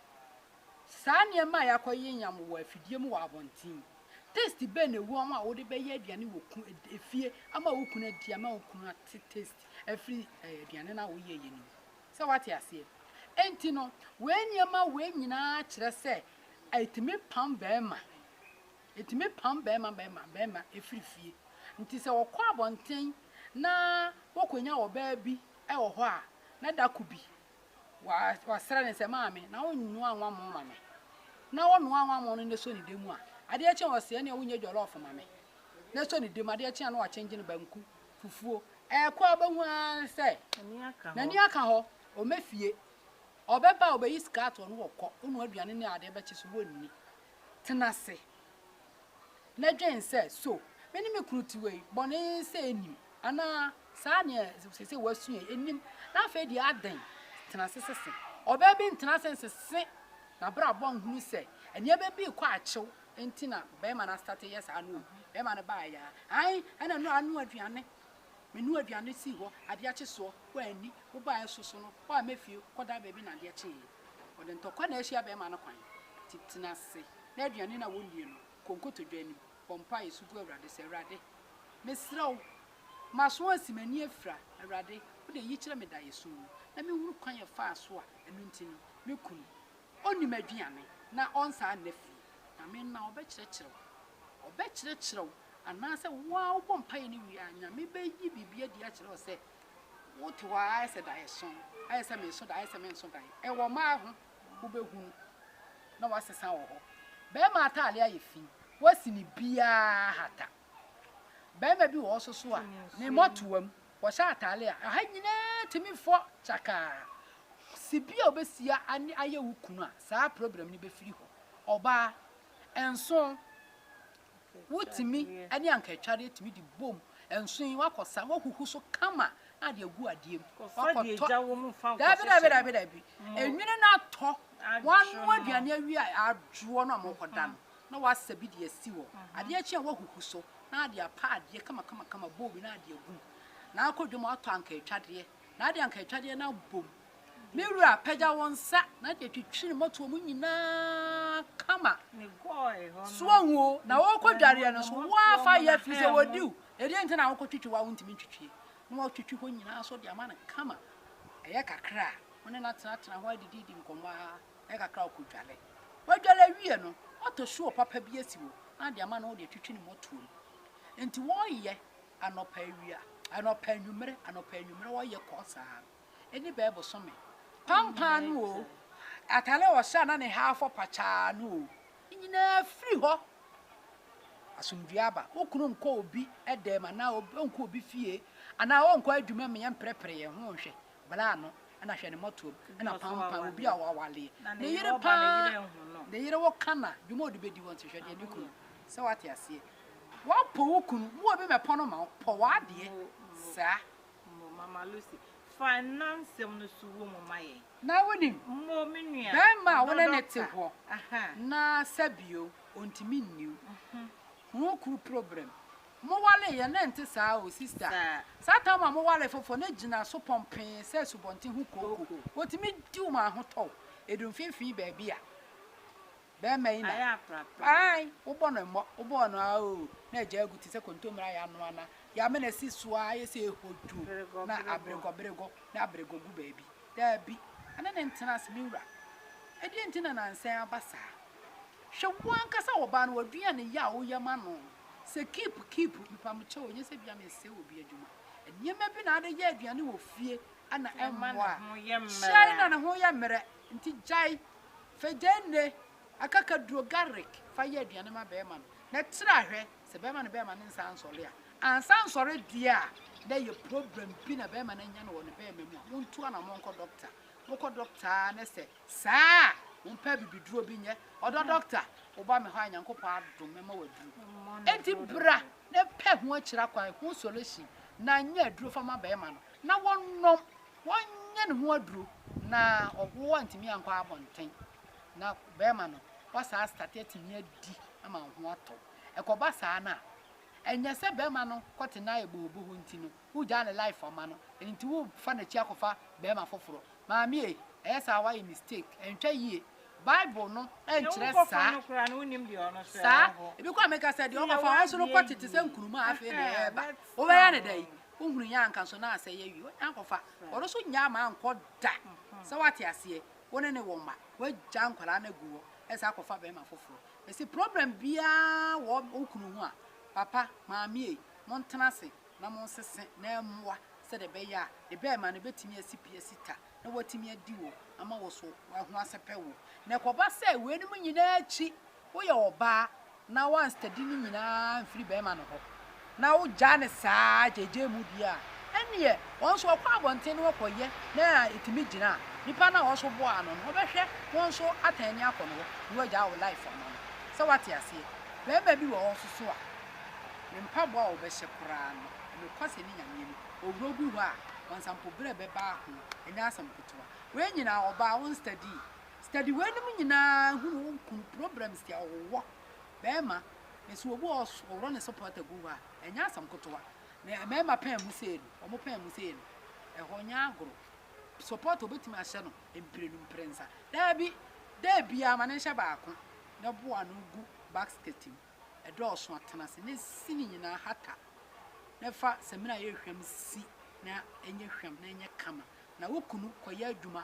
Saa nneɛma a yɛakɔyɛ yam wɔ afidie mu wɔ abɔnten. Taste bɛn na ɛwɔ mu a wode bɛyɛ aduane wɔ ku efie ama wo kunu adi ama wo kunu ate taste afiri aduane no a woyɛeɛ no mu. Sɛ woate aseɛ? Enti no, wei nneɛma wei nyinaa kyerɛ sɛ ɛtumi pam bɛrima. Ɛtumi pam barima barima barima firi fie. Nti sɛ wɔkɔ abɔnten na wɔkɔnya ɔbaa bi wɔ hɔ a, na da ko bi wasrɛ no sɛ, Maame, na wonnoa anwamoo ma me? Na ɔnoa anwamoo no na ɛsɔ ne dɛ mu a, adeɛ kye a ɔse, ɛneɛ wonyɛ jɔlɔɔfo ma me. Na ɛsɔ ne dɛ mu, adeɛ kye a na wakyɛngye no banku, fufuo. Ɛrekɔ a wobɛhu ara ne sɛ n'ani aka hɔ, ɔmmɛ fie. Ɔbɛba a ɔbɛyi sika ato hɔ na wakɔ, wonoa aduane ne adeɛ bɛkye so, wɔnni. Tena ase na dwen sɛ, 'So me ne me kunu te wei bɔne sɛ ennim? Anaa saa nea seesei woasua yi, ennim? Na afei deɛ adɛn? Tena ase sese. Ɔbaa bi ntena ase nsese n'abrabɔ nhunu sɛ nneɛma bi rekɔ akyew nti na barima no astate yɛ saa no o. Barima no baeɛ a, ae, ɛna no anoa aduane. Menoa aduane sii hɔ, adeɛ akye soɔ, woanni, wobaeɛ soso no, woamma fie, kɔdaa baabi na adeɛ kyeeɛ. Ɔde ntɔkwa na ahyia bɛrima no kwan. Nti tena ase na aduane no a wɔnnie no, kɔ nkotodwe anim, bɔ mpaeɛ, su gu Awurade sɛ, Awurade, mesrɛ wo, m'aso asi, m'ani afira, Awurade, wo deɛ yi kyerɛ me daeɛso mu, na menhunu kwan a ɛfaa so a ɛno nti no, me kunu, ɔnni m'aduane na ɔnsan nna fie. Nyame no na ɔbɛkyerɛkyerɛ wo. Ɔbɛkyerɛkyerɛ wo, anaasɛ wo ara wobɔ mpaeɛ no wie a, Nyame bɛyi biribi adi akyerɛ wo sɛ, Wote hɔ ara ayɛ sɛ daeɛso, ayɛ sɛ mereso daeɛ, ayɛ sɛ menso daeɛ. Ɛwɔ mmaa ho, wobɛhunu na woasesa wɔ hɔ. Barima atadeɛ ayɛ fi, woasi no biara hata. Barima bi wɔ hɔ nso so a, ne mmɔtoam, ɔhyɛ ataade a, ɛha nyinaa tumi fɔ kyakaa. Si bi a wobɛsi ane ayɛ wo kunu a, saa problem no bɛfiri hɔ. Ɔbaa, nso, wotumi ne ankaatwadeɛ tumi de bom. Nso yi, woakɔsa, woahuhu so kama na ade agu adeɛ mu. Woakɔtɔ. Dabi, dabi, dabi, dabi. Enwene no atɔ, woanoa aduane awie a, adwoɔ no a mokɔda no, na woasa bi de asi hɔ. Adeɛ kye a, woahuhu so na ade apa adeɛ kamakamakama, bowl bi na ade agu mu. Na akɔ dwam atɔ ankaatwadeɛ, na ade ankaatwadeɛ no abom. Me wura, pagya wo nsa na ade atwitwi ne mmɔtoɔ mu nyinaa kama. So wahu o, na wɔrekɔ dwareɛ no so, woafa yɛ firi sɛ wɔdi wo. Ɛdeɛ nti na wokɔtwitwi wo a wontumi ntwitwie. Na watwitwi hɔ nyinaa so de ama no kama. Ɛyɛ kakra a, wo ne no atenatena hɔ adididi nkɔmmɔ ara. Ɛyɛ kakra a ɔkɔdware. Wadware awie no, watɔ shoe papa bi asi hɔ na ade ama no de atwitwi ne mmɔtoɔ mu. Nti wɔyɛ anɔpa awia, anɔpa anwummerɛ, anɔpa anwummerɛ wɔyɛ kɔɔ saa no. Ɛni bɛyɛ bosome. Pampan no o, atare a ɔhyɛ a na ne ha afɔ pakyaa no o, ne nyinaa firi hɔ. Asomdwoeɛ aba. Wo kunu nkɔ obi dan mu anaa ɔnkɔ obi fie anaa ɔnkɔ adwuma mu yɛmprɛprɛ yɛn ho nhwɛ bra no na hwɛ ne mmɔtoam na pampan obi a wawaleɛ ne yere paa ne yere wo ka na dwuma ɔde bɛdi hɔ nti hwɛ deɛ ne kunu sɛ wate aseɛ wapɔ wo kunu mu obi mɛpɔ no ma wo pɔ w'adeɛ saa. Mo Mama Lucy, fa nna nsɛm no so wɔ mu ma yɛn. Na wonim, Mo, me nua, bɛrima a wo dɔ ne no te dɔkta, hɔ aha. na sɛbio ɔntumi nni wo ho kuru problem. Mo wale yɛ na ɛnte saa o sister. Saa. Saa time a mo wale foforɔ na gyina so pɔmpee sɛ asubɔnten ho kooko. Kooko. Wɔtumi di wo ma ahotɔ wo. Ɛdu mfimfini baabi a, bɛrima yi na. Ayɛ aprapra. Ae, wobɔ no mmɔ, wobɔɔ no aa oo, na agya agu te sɛ kontommire a yɛanoa na yɛamena asi so ara ayɛ sɛ ɛhodwo Beregɔ, na beregɔ. aberegɔberegɔ na aberegɔ gu baabi. Daabi, ɛne no ntena ase, me wura. Ɛdeɛn nti na nansa yi aba saa? Hwɛ wo ankasa ɔbaa no w'aduane yɛ a woyɛ ma no sɛ keep keep mepamokyɛw nyɛ sɛ bia mesɛe obi adwuma nneɛma bi na ade yɛ aduane wɔ fie ana ɛmmoa kyɛe na ne ho yɛ mmerɛ nti gyae fa gyanne akakaduro garlic fa yɛ aduane ma bɛrima no na tra hwɛ sɛ bɛrima no bɛrima ne nsa ansɔre a ansa ansɔre deɛ a na yɛ problem bi na bɛrima no anya no wɔ ne bɛrima mu a montu anamɔ nkɔ doctor mokɔ doctor ne sɛ Saa a, mompɛ abibiduro bi nyɛ. Ɔdɔ dɔkta, woba me hɔ a Nyankopɔn adom mɛma wo aduro. Enti bra na pɛ ho akyira kwan, ho solution, na nyɛ aduro fa ma bɛɛma no na wɔnnom, wɔnyɛ ne ho aduro na wo antumi ankɔ abɔnten na bɛɛma no wasaa astate atumi adi ama wo ho atɔ wo. Ɛkɔba saa no a, ɛnyɛ sɛ bɛɛma no kɔte na ayɛ bohoboho nti no wogyaa ne life ama no, ɛno nti wofa n'akyi akɔfa bɛɛma foforɔ. Maame ei, ɛyɛ saa wayɛ mistake, ɛntwa yie. Bible no nkyerɛ saa. Saa, ebi kɔ a meka sɛ deɛ ɔkɔfa wɔn nso no kɔ tete sɛ nkuruma a afei na ɛreba. Wobɛyɛ ne dɛn? Wohunu yɛ anka nso na asɛ yɛ wie. Wonya akɔfa. Ɔno nso nya ama ankɔ da. Sɛ wate aseɛ, wo ne ne wɔ mma, woagya nkwadaa no agu hɔ, ɛsɛ akɔfa bɛrima foforɔ. Ɛsi problem biara wɔ wo kunu ho a, papa, maame ei, montena ase na monsese na ɛmmoa sɛdeɛ ɛbɛyɛ a ne bɛɛma no bɛtumi asi pi asi ta na watumi adi wo ama wo so ho asɛpɛ wo. Na ɛkɔba sɛ weinom nyinaa akyi woyɛ ɔbaa na woanstadi ne nyinaa amfiri bɛɛma no hɔ na wogyaa no saa gyaegyae mu deɛ a, ɛnneɛ wɔn nso wɔkɔ abɔnten na wɔkɔyɛ na ɛtumi gyina a, nipa no a wɔso boaa no no wɔbɛhwɛ wɔn nso atɛn ani akɔ no hɔ na wagyaa wo life ama no. Sɛ woate aseɛ? Bɛɛma bi wɔ hɔ nso so a, ne mpaboa a ɔbɛhyɛ koraa no, nokwasɛm ne Nyame anim, owura bi hɔ a, wansampo berɛ bɛba ho, ɛnyɛ asɛm ketewa. Wei nyinaa ɔbaa wo nstadii. Study weinom nyinaa hunu wo kunu problems deɛ ɔwɔ. Bɛɛma, mese obi wɔ hɔ ɔworɔ ne supporter gu hɔ a, ɛnyɛ asɛm ketewa. Na mɛɛma pɛn mu sei no, wɔn pɛn mu sei no, ɛhɔ nyɛ agorɔ. Supporter obetumi ahyɛ no mprenu mprɛnsa. Daabi, dɛ biara ma ne nhyɛ baako na boa ano gu basket mu. Ɛdɔɔso a, tena ase na si ne nyinaa hata na fa samina a ɛyɛ hwam si na ɛnyɛ hwam na ɛnyɛ kama. Na wo kunu kɔyɛ adwuma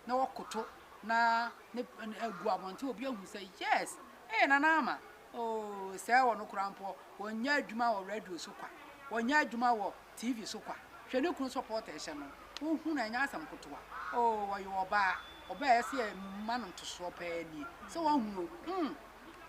na wɔkoto na ne agu abɔnten obi ahu sɛ yes, ee Nana Ama, oh sɛ ɔno koraa mpo wɔnyɛ adwuma wɔ radio so kwa, wɔnyɛ adwuma wɔ TV so kwa. Hwɛ ne kunu support a ɛhyɛ no, wohu no ɛnyɛ asɛm ketewa. Oh ɔyɛ ɔbaa, ɔbaa a ɛsɛ yɛ ma no ntosoɔ paa nie. Sɛ wahu o, hmm.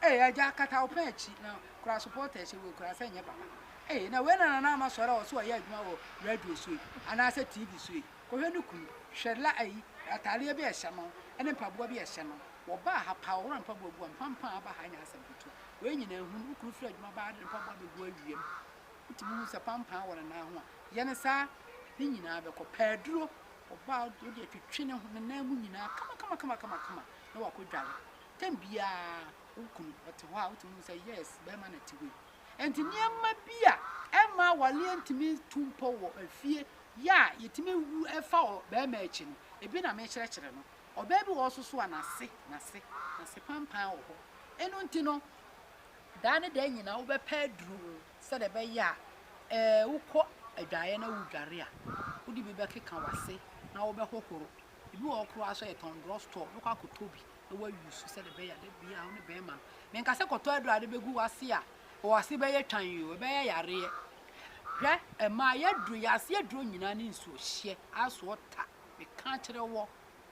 Ei agya kata wo pɛn akyi na kura supporter hyɛ wei kura sɛ nyɛ papa. Ei, na wei na Nana Ama sɔre a ɔse ɔyɛ adwuma wɔ radio so yi, anaasɛ TV so yi. Kɔhwɛ ne kunu, hwɛ la ayi, ataadeɛ bi a ɛhyɛ no, ne mpaboa bi a ɛhyɛ no. Wɔbaa ha paa, ɔwora mpaboa gu a, mpampan a aba ha nyɛ asɛm ketewa. Wei nyinaa hunu, wo kunu firi adwuma ba a, de ne mpaboa bɛgu awiam. Wotumi hu sɛ pampan wɔ ne nan ho a, yɛ no saa, ne nyinaa bɛkɔ. Pɛ aduro, ɔbaa a wode atwitwi ne ho, ne nan mu nyinaa kama-kama-kama-kama na wakɔdware. Tɛm biara, wo kunu, ɔte hɔ a, wotumi hu sɛ yes, barima na ɛte hɔ yi. Enti nneɛma bi a ɛmma awareɛ ntumi ntu mpɔ wɔ afie yɛ a yɛtumi wu fa ɔbarima akyi no, ebi na mekyerɛkyerɛ no. Ɔbaa bi wɔ hɔ nso so a n'ase, n'ase, n'ase pampan wɔ hɔ. Ɛno nti no, daa ne daa nyinaa wobɛpɛ aduro sɛdeɛ ɛbɛyɛ a ɛɛ wokɔ adwaeɛ na wodware a, wode bi bɛkeka w'ase na wobɛhohoro. Ebi wɔ hɔ koraa nso a yɛtɔn drug store, wobɛkɔ akɔtɔ bi na woayi so sɛdeɛ ɛbɛyɛ a da biara wo ne bɛrima no. Menka sɛ kɔtɔ aduro a wode bɛgu w'ase a, w'ase bɛyɛ twann o, ɛbɛyɛ yareɛ. Hwɛ, mmaa yɛaduro, yɛn ase aduro nyinaa ne nsuohyeɛ, ice water, meka kyerɛ wɔ.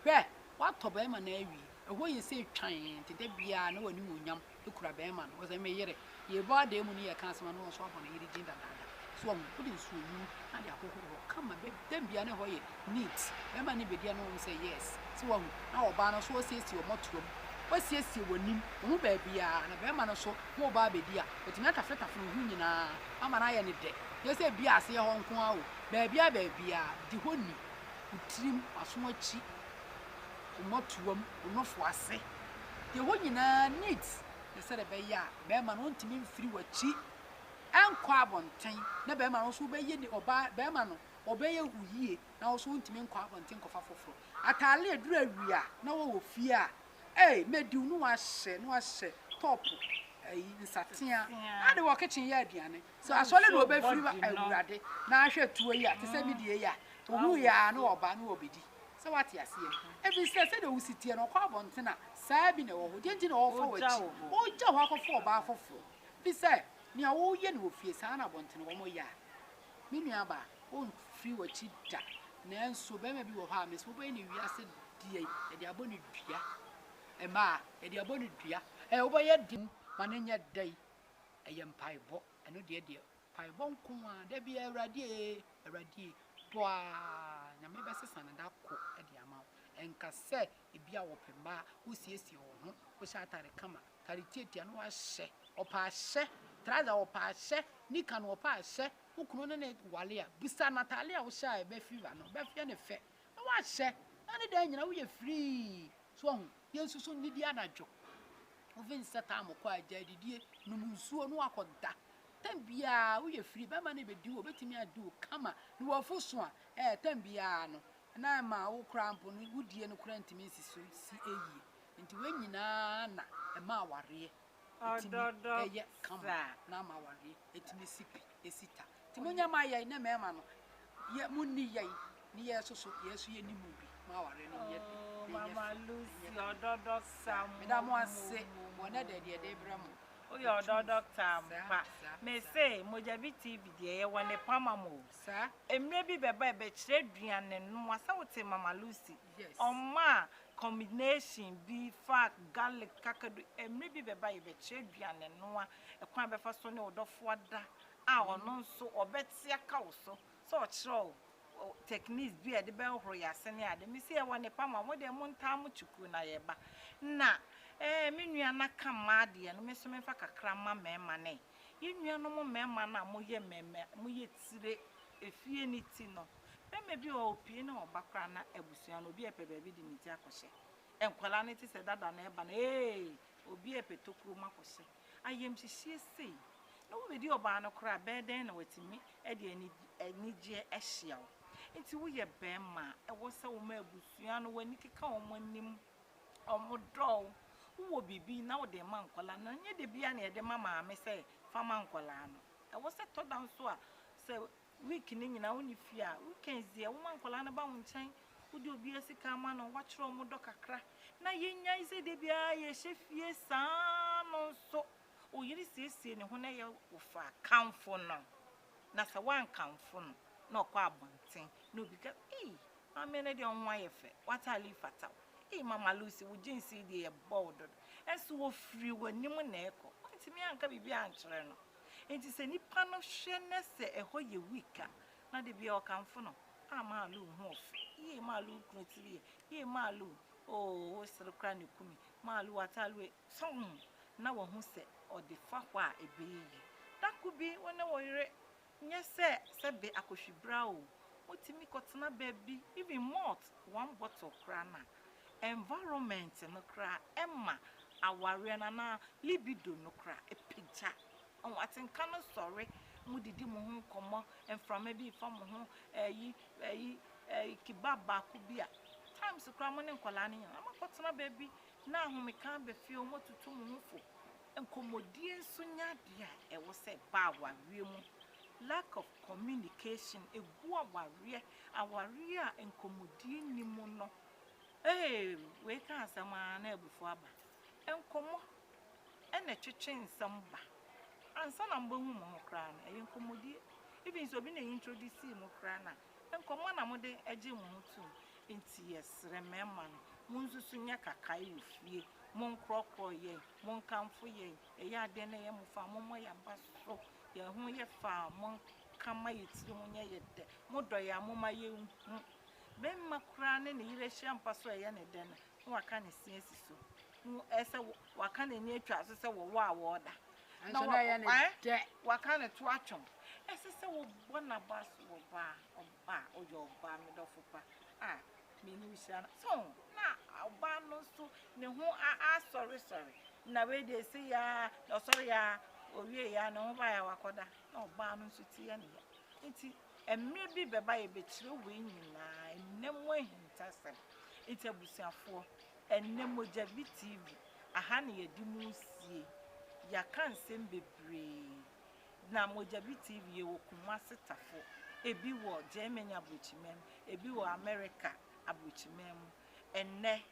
Hwɛ, woatɔ bɛrima no awie, ɛhɔ yɛ sɛ twann, nti da biara na w'animuonyam kura bɛrima no. Ɔsɛ me yere, yɛbɔ adan mu ne yɛka asɛm a na ɔno nso abɔ ne yere din dadaada. So wahu? Wode nsuo nwunu na de ahohoro hɔ kama. Bɛ, dɛm biara na ɛhɔ yɛ neat. Bɛrima no bɛdi a na wahu sɛ yes. So wahu? Na ɔbaa no nso wasiesie ɔmɔtoam. Wasiesie w'anim, wo ho baabiara. Na bɛrima no nso, wo ɔbaa bɛdi a, watumi atafretafere wo ho nyinaa ama no ayɛ no dɛ. Nyɛ sɛ ebia aseɛ hɔ nko ara o, baabiara baabiara, di hɔ ni. Wo tirim, w'aso akyi, wo mmɔtoam, wo nofo ase. Deɛ hɔ nyinaa neat ne sɛdeɛ ɛbɛyɛ a bɛrima no ɔntumi mfiri w'akyi nkɔ abɔnten na bɛrima no nso wobɛyɛ ne ɔbaa bɛrima no ɔbɛyɛ wo yie na wo nso wontumi nkɔ abɔnten nkɔfa foforɔ. Ataale aduru awia na wɔwɔ fie a ei mɛdiw na wahyɛ na wahyɛ top ayi nsatea na de wɔ kitchen yɛ aduane sɛ asɔre na ɔbɛfiri ba awurade na ahwɛ tuo yi a te sɛ me deɛ yi a ohuu yɛ a na ɔba na ɔbɛdi. Sɛ woate aseɛ? Ɛfiri sɛ sɛdeɛ wosi teɛ no, ɔkɔ abɔnten a, saa bi na ɛwɔ hɔ. Deɛ nti na ɔrefa w'akyi? Ɔregya hɔ akɔfa ɔbaa foforɔ. Ɛfiri sɛ nea woyɛ no wɔ fie, saa na abɔnten wɔyɛ a. Me nuabaa, ɔmfiri w'akyi da. Nanso barima bi wɔ hɔ a, mese wobɛyɛ no wiase deɛ, yɛde abɔ no dua. Mmaa, yɛde abɔ no dua. Ɛɛ, wobɛyɛ den ma no nyɛ dɛn? Ɛyɛ mpaebɔ. Ɛno deɛ deɛ, mpaebɔ nko ara. Da biara, Awurade ee, Awurade ee, bɔ ara, Nyame bɛsesa no da ko de ama wo. Ɛnka sɛ ebia wɔpɛ mmaa, wosiesie wo ho, wohyɛ atare kama, tare tiatia na wahyɛ, ɔpɛ ahyɛ, trouser ɔpɛ ahyɛ, nika no ɔpɛ ahyɛ, wo kunu ne no wale a, bisa no atare a wohyɛ a ɛbɛfever no, ɛbɛyɛ no fɛ, na wahyɛ, na ne dan nyinaa woyɛ free. So wahu? Yɛnsusu nnidi anadwo. Wofi nsɛ tam kɔ a, gyae didie, nom nsuo na wakɔda. Tam biara woyɛ free, bɛrima no bɛdi wo, ɔbɛtumi adi wo kama, na wafu so a, ɛɛ tam biara no, na ɛma wo koraa mpo no, wo die no koraa ntumi nsi so si yie. Nti wei nyinaa na ɛma awareɛ ɛtumi ɛyɛ kama, na ama awareɛ ɛtumi si pi, ɛsi ta. Nti monyɛ ma yɛn ne mmarima no, yɛ monni yɛn ne yɛn nso so, yɛn nso yɛnni mu bi, ma awareɛ no nyɛ dɛ, na ɛnyɛ Mama fɛ, na Lucy, ɛnyɛ kama. ɔdɔ dɔkta Saa, meda mo ase wɔ nɛ dɛ deɛ ɛde brɛ mo. Woyɛ ɔdɔ dɔkta ampa. Mese Mogyabi TV deɛ yɛwɔ ne pa ma mo o. Mmerɛ bi bɛba ɛbɛkyerɛ aduane noa sɛ wote Mama Lucy. Ɔmaa combination bi fa garlic kakadu. Mmerɛ bi bɛba yɛbɛkyerɛ aduane noa ɛkwan a bɛfa so ne wo dɔfo ada a ɔno nso ɔbɛte aka wo so sɛ ɔkyerɛ wo techniques bi a yɛde bɛhohoro yɛn ase ne ade. Mese yɛwɔ ne pa ma mo deɛ montaa mo kyukuu na yɛba. Na eh, me nua no aka mmaa deɛ no, me nso memfa kakra mma mmarima no ɛ. Yɛn nuanom mmarima no a moyɛ mmarima, moyɛ tire, efie no ti no, barima bi wɔ hɔ a opue na ɔba koraa na abusua no, obi repɛ baabi de ne ti akɔhyɛ. Nkwadaa no te sɛ dada na ɛba no, ee, obi repɛ tokuro mu akɔhyɛ. Ayamhyehyeɛ sei. Na wobɛdi ɔbaa no koraa a, ɛbɛyɛ dɛn na watumi de anigyeɛ ahyia wo? Nti woyɛ barima a, ɛwɔ sɛ woma abusua no w'ani keka wɔn anim, wɔdɔ wo. Wowɔ biribi na wode rema nkwadaa no, ɛnyɛ da biara na yɛde ma maame sɛ fa ma nkwadaa no. Ɛwɔ sɛ tɔ da nso a, sɛ week no nyinaa wonni fie a, weekends deɛ woma nkwadaa no ba wo nkyɛn, wode obiara sika ama no, woakyerɛ wɔn dɔ kakra. Na yɛnnyae sɛ da biara yɛhyɛ fie saa no nso. Wo yere siesie ne ho na ɛyɛ wo fɛ a, kamfo no. Na sɛ woankamfo no na ɔkɔ abɔnten na obi ka, Ei, maame no deɛ wo ho ayɛ fɛ, w'ataade yi fata wo. Ei, Mama Lucy, wo jeans yi deɛ ɛbɔ wo dodo. Nso ɔfiri w'anim na ɛrekɔ. Woantumi anka biribi ankyerɛ no. Enti sɛ nipa no hwɛ na sɛ ɛhɔ yɛ weak a, na da biara ɔkamfo no, Ah Maalu wo ho ɔfɛ, yie Maalu wo kunu tiri yɛ, yie Maalu, oh wo sere koraa na ɛku me, Maalu w'ataade wei, so ho? Na wahu sɛ ɔde fa hɔ a ɛbɛyɛ yie. Da ko bi wo ne wo yere, nyɛ sɛ sɛbe akɔhwibra o, motumi kɔtena baabi, even malt one bottle koraa no a, environment no koraa ɛma awareɛ no anaa libido no koraa ɛpagya. Ɔho atenka no sɔre, mo didi mo ho nkɔmmɔ, mframa bi fa mo ho, ɛyi, ɛyi, ɛyi, kebab baako bi a, times koraa mo ne nkwadaa no nyinaa, mo akɔtena baabi na ahomeka aba fie, wɔn atutu mo ho fo. Nkɔmmɔdie nso nyɛ adeɛ a ɛwɔ sɛ ɛba awareɛ mu. Lack of communication, ɛgu awareɛ, awareɛ a nkɔmmɔdie nni mu no, ee, wei ka asɛm ara na abufuo aba. Nkɔmmɔ na ɛtwetwe nsɛm ba. Ansa na mobɛhu mo ho koraa no, ɛyɛ nkɔmmɔdie. Even sɛ obi na introduce mo koraa no a, nkɔmmɔ na mode gye mo ho tom. Nti yɛsrɛ mmarima no, monsusu nyɛ kakae wɔ fie, monkorɔkorɔ yɛn, monkamfo yɛn, yɛyɛ adeɛ na ɛyɛ mo fɛ a, mommɔ yɛn aba so, yɛn ho yɛ fɛ a, monka ma yɛn tiri ho nyɛ yɛ dɛ, modɔ yɛn a, momma yɛnhu. Barima koraa ne ne yere ahyia mpa so a ɛyɛ ne dɛ no, na waka ne se asi so. Na ɛsɛ waka n'ani atwa so sɛ wɔwɔ a wɔreda. Na wa, waka ne to atwom. Ɛsɛ sɛ wɔbɔ n'aba so wɔ baa, ɔbaa, ɔyɛ ɔbaa, me dɔfo pa. A, me ne wo hyia no. So, na ɔbaa no nso ne ho asɔresɔre. Na wei deɛ ɛsɛ ya, na ɔsɔre ya, owie ya, ne ho ba ya wakɔda. Na ɔbaa no nso ti yɛ ne ya. Nti, mmerɛ bi bɛba yɛbɛkyerɛ wei nyinaa, ɛnɛ mu ahintasɛm. Nti abusuafoɔ, ɛnnɛ Mogyabi TV, aha na yɛde mo resie. Yɛaka nsɛm bebree. Na Mogyabi TV, yɛwɔ Kumasi Tafo, ebi wɔ Germany aburokyiman mu, ebi wɔ America aburokyiman mu. Ɛnnɛ,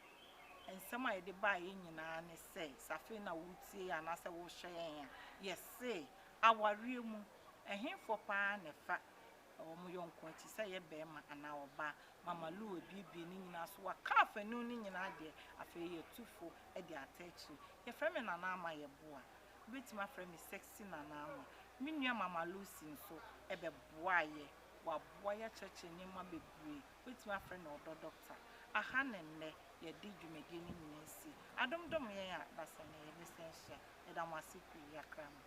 nsɛm a yɛde baeɛ nyinaa ne sɛ, sɛ afei na woretie yɛn anaasɛ worehwɛ yɛn a, yɛse awareɛ mu, ɛhefoɔ paa na ɛfa wɔn yɔnko akyi, sɛ ɛyɛ barima anaa ɔbaa. Mama Lou abuebue ne nyinaa so, waka afanu no nyinaa deɛ, afei yɛatu fo de ata akyire. Yɛfrɛ me Nana Ama Yeboah. Wobɛtumi afrɛ me Sexy Nana Ama. Me nua Mama Lucy nso bɛboaa yɛ. Waboa yɛ akyerɛkyerɛ nneɛma bebree. Wobɛtumi afrɛ no Ɔdɔ Dɔkta. Aha na nnɛ yɛde dwumadie no nyinaa si. Adom dom yɛn a, dasani yɛbɛsan ahyia. Yɛda mo ase pii. Yɛakra mo.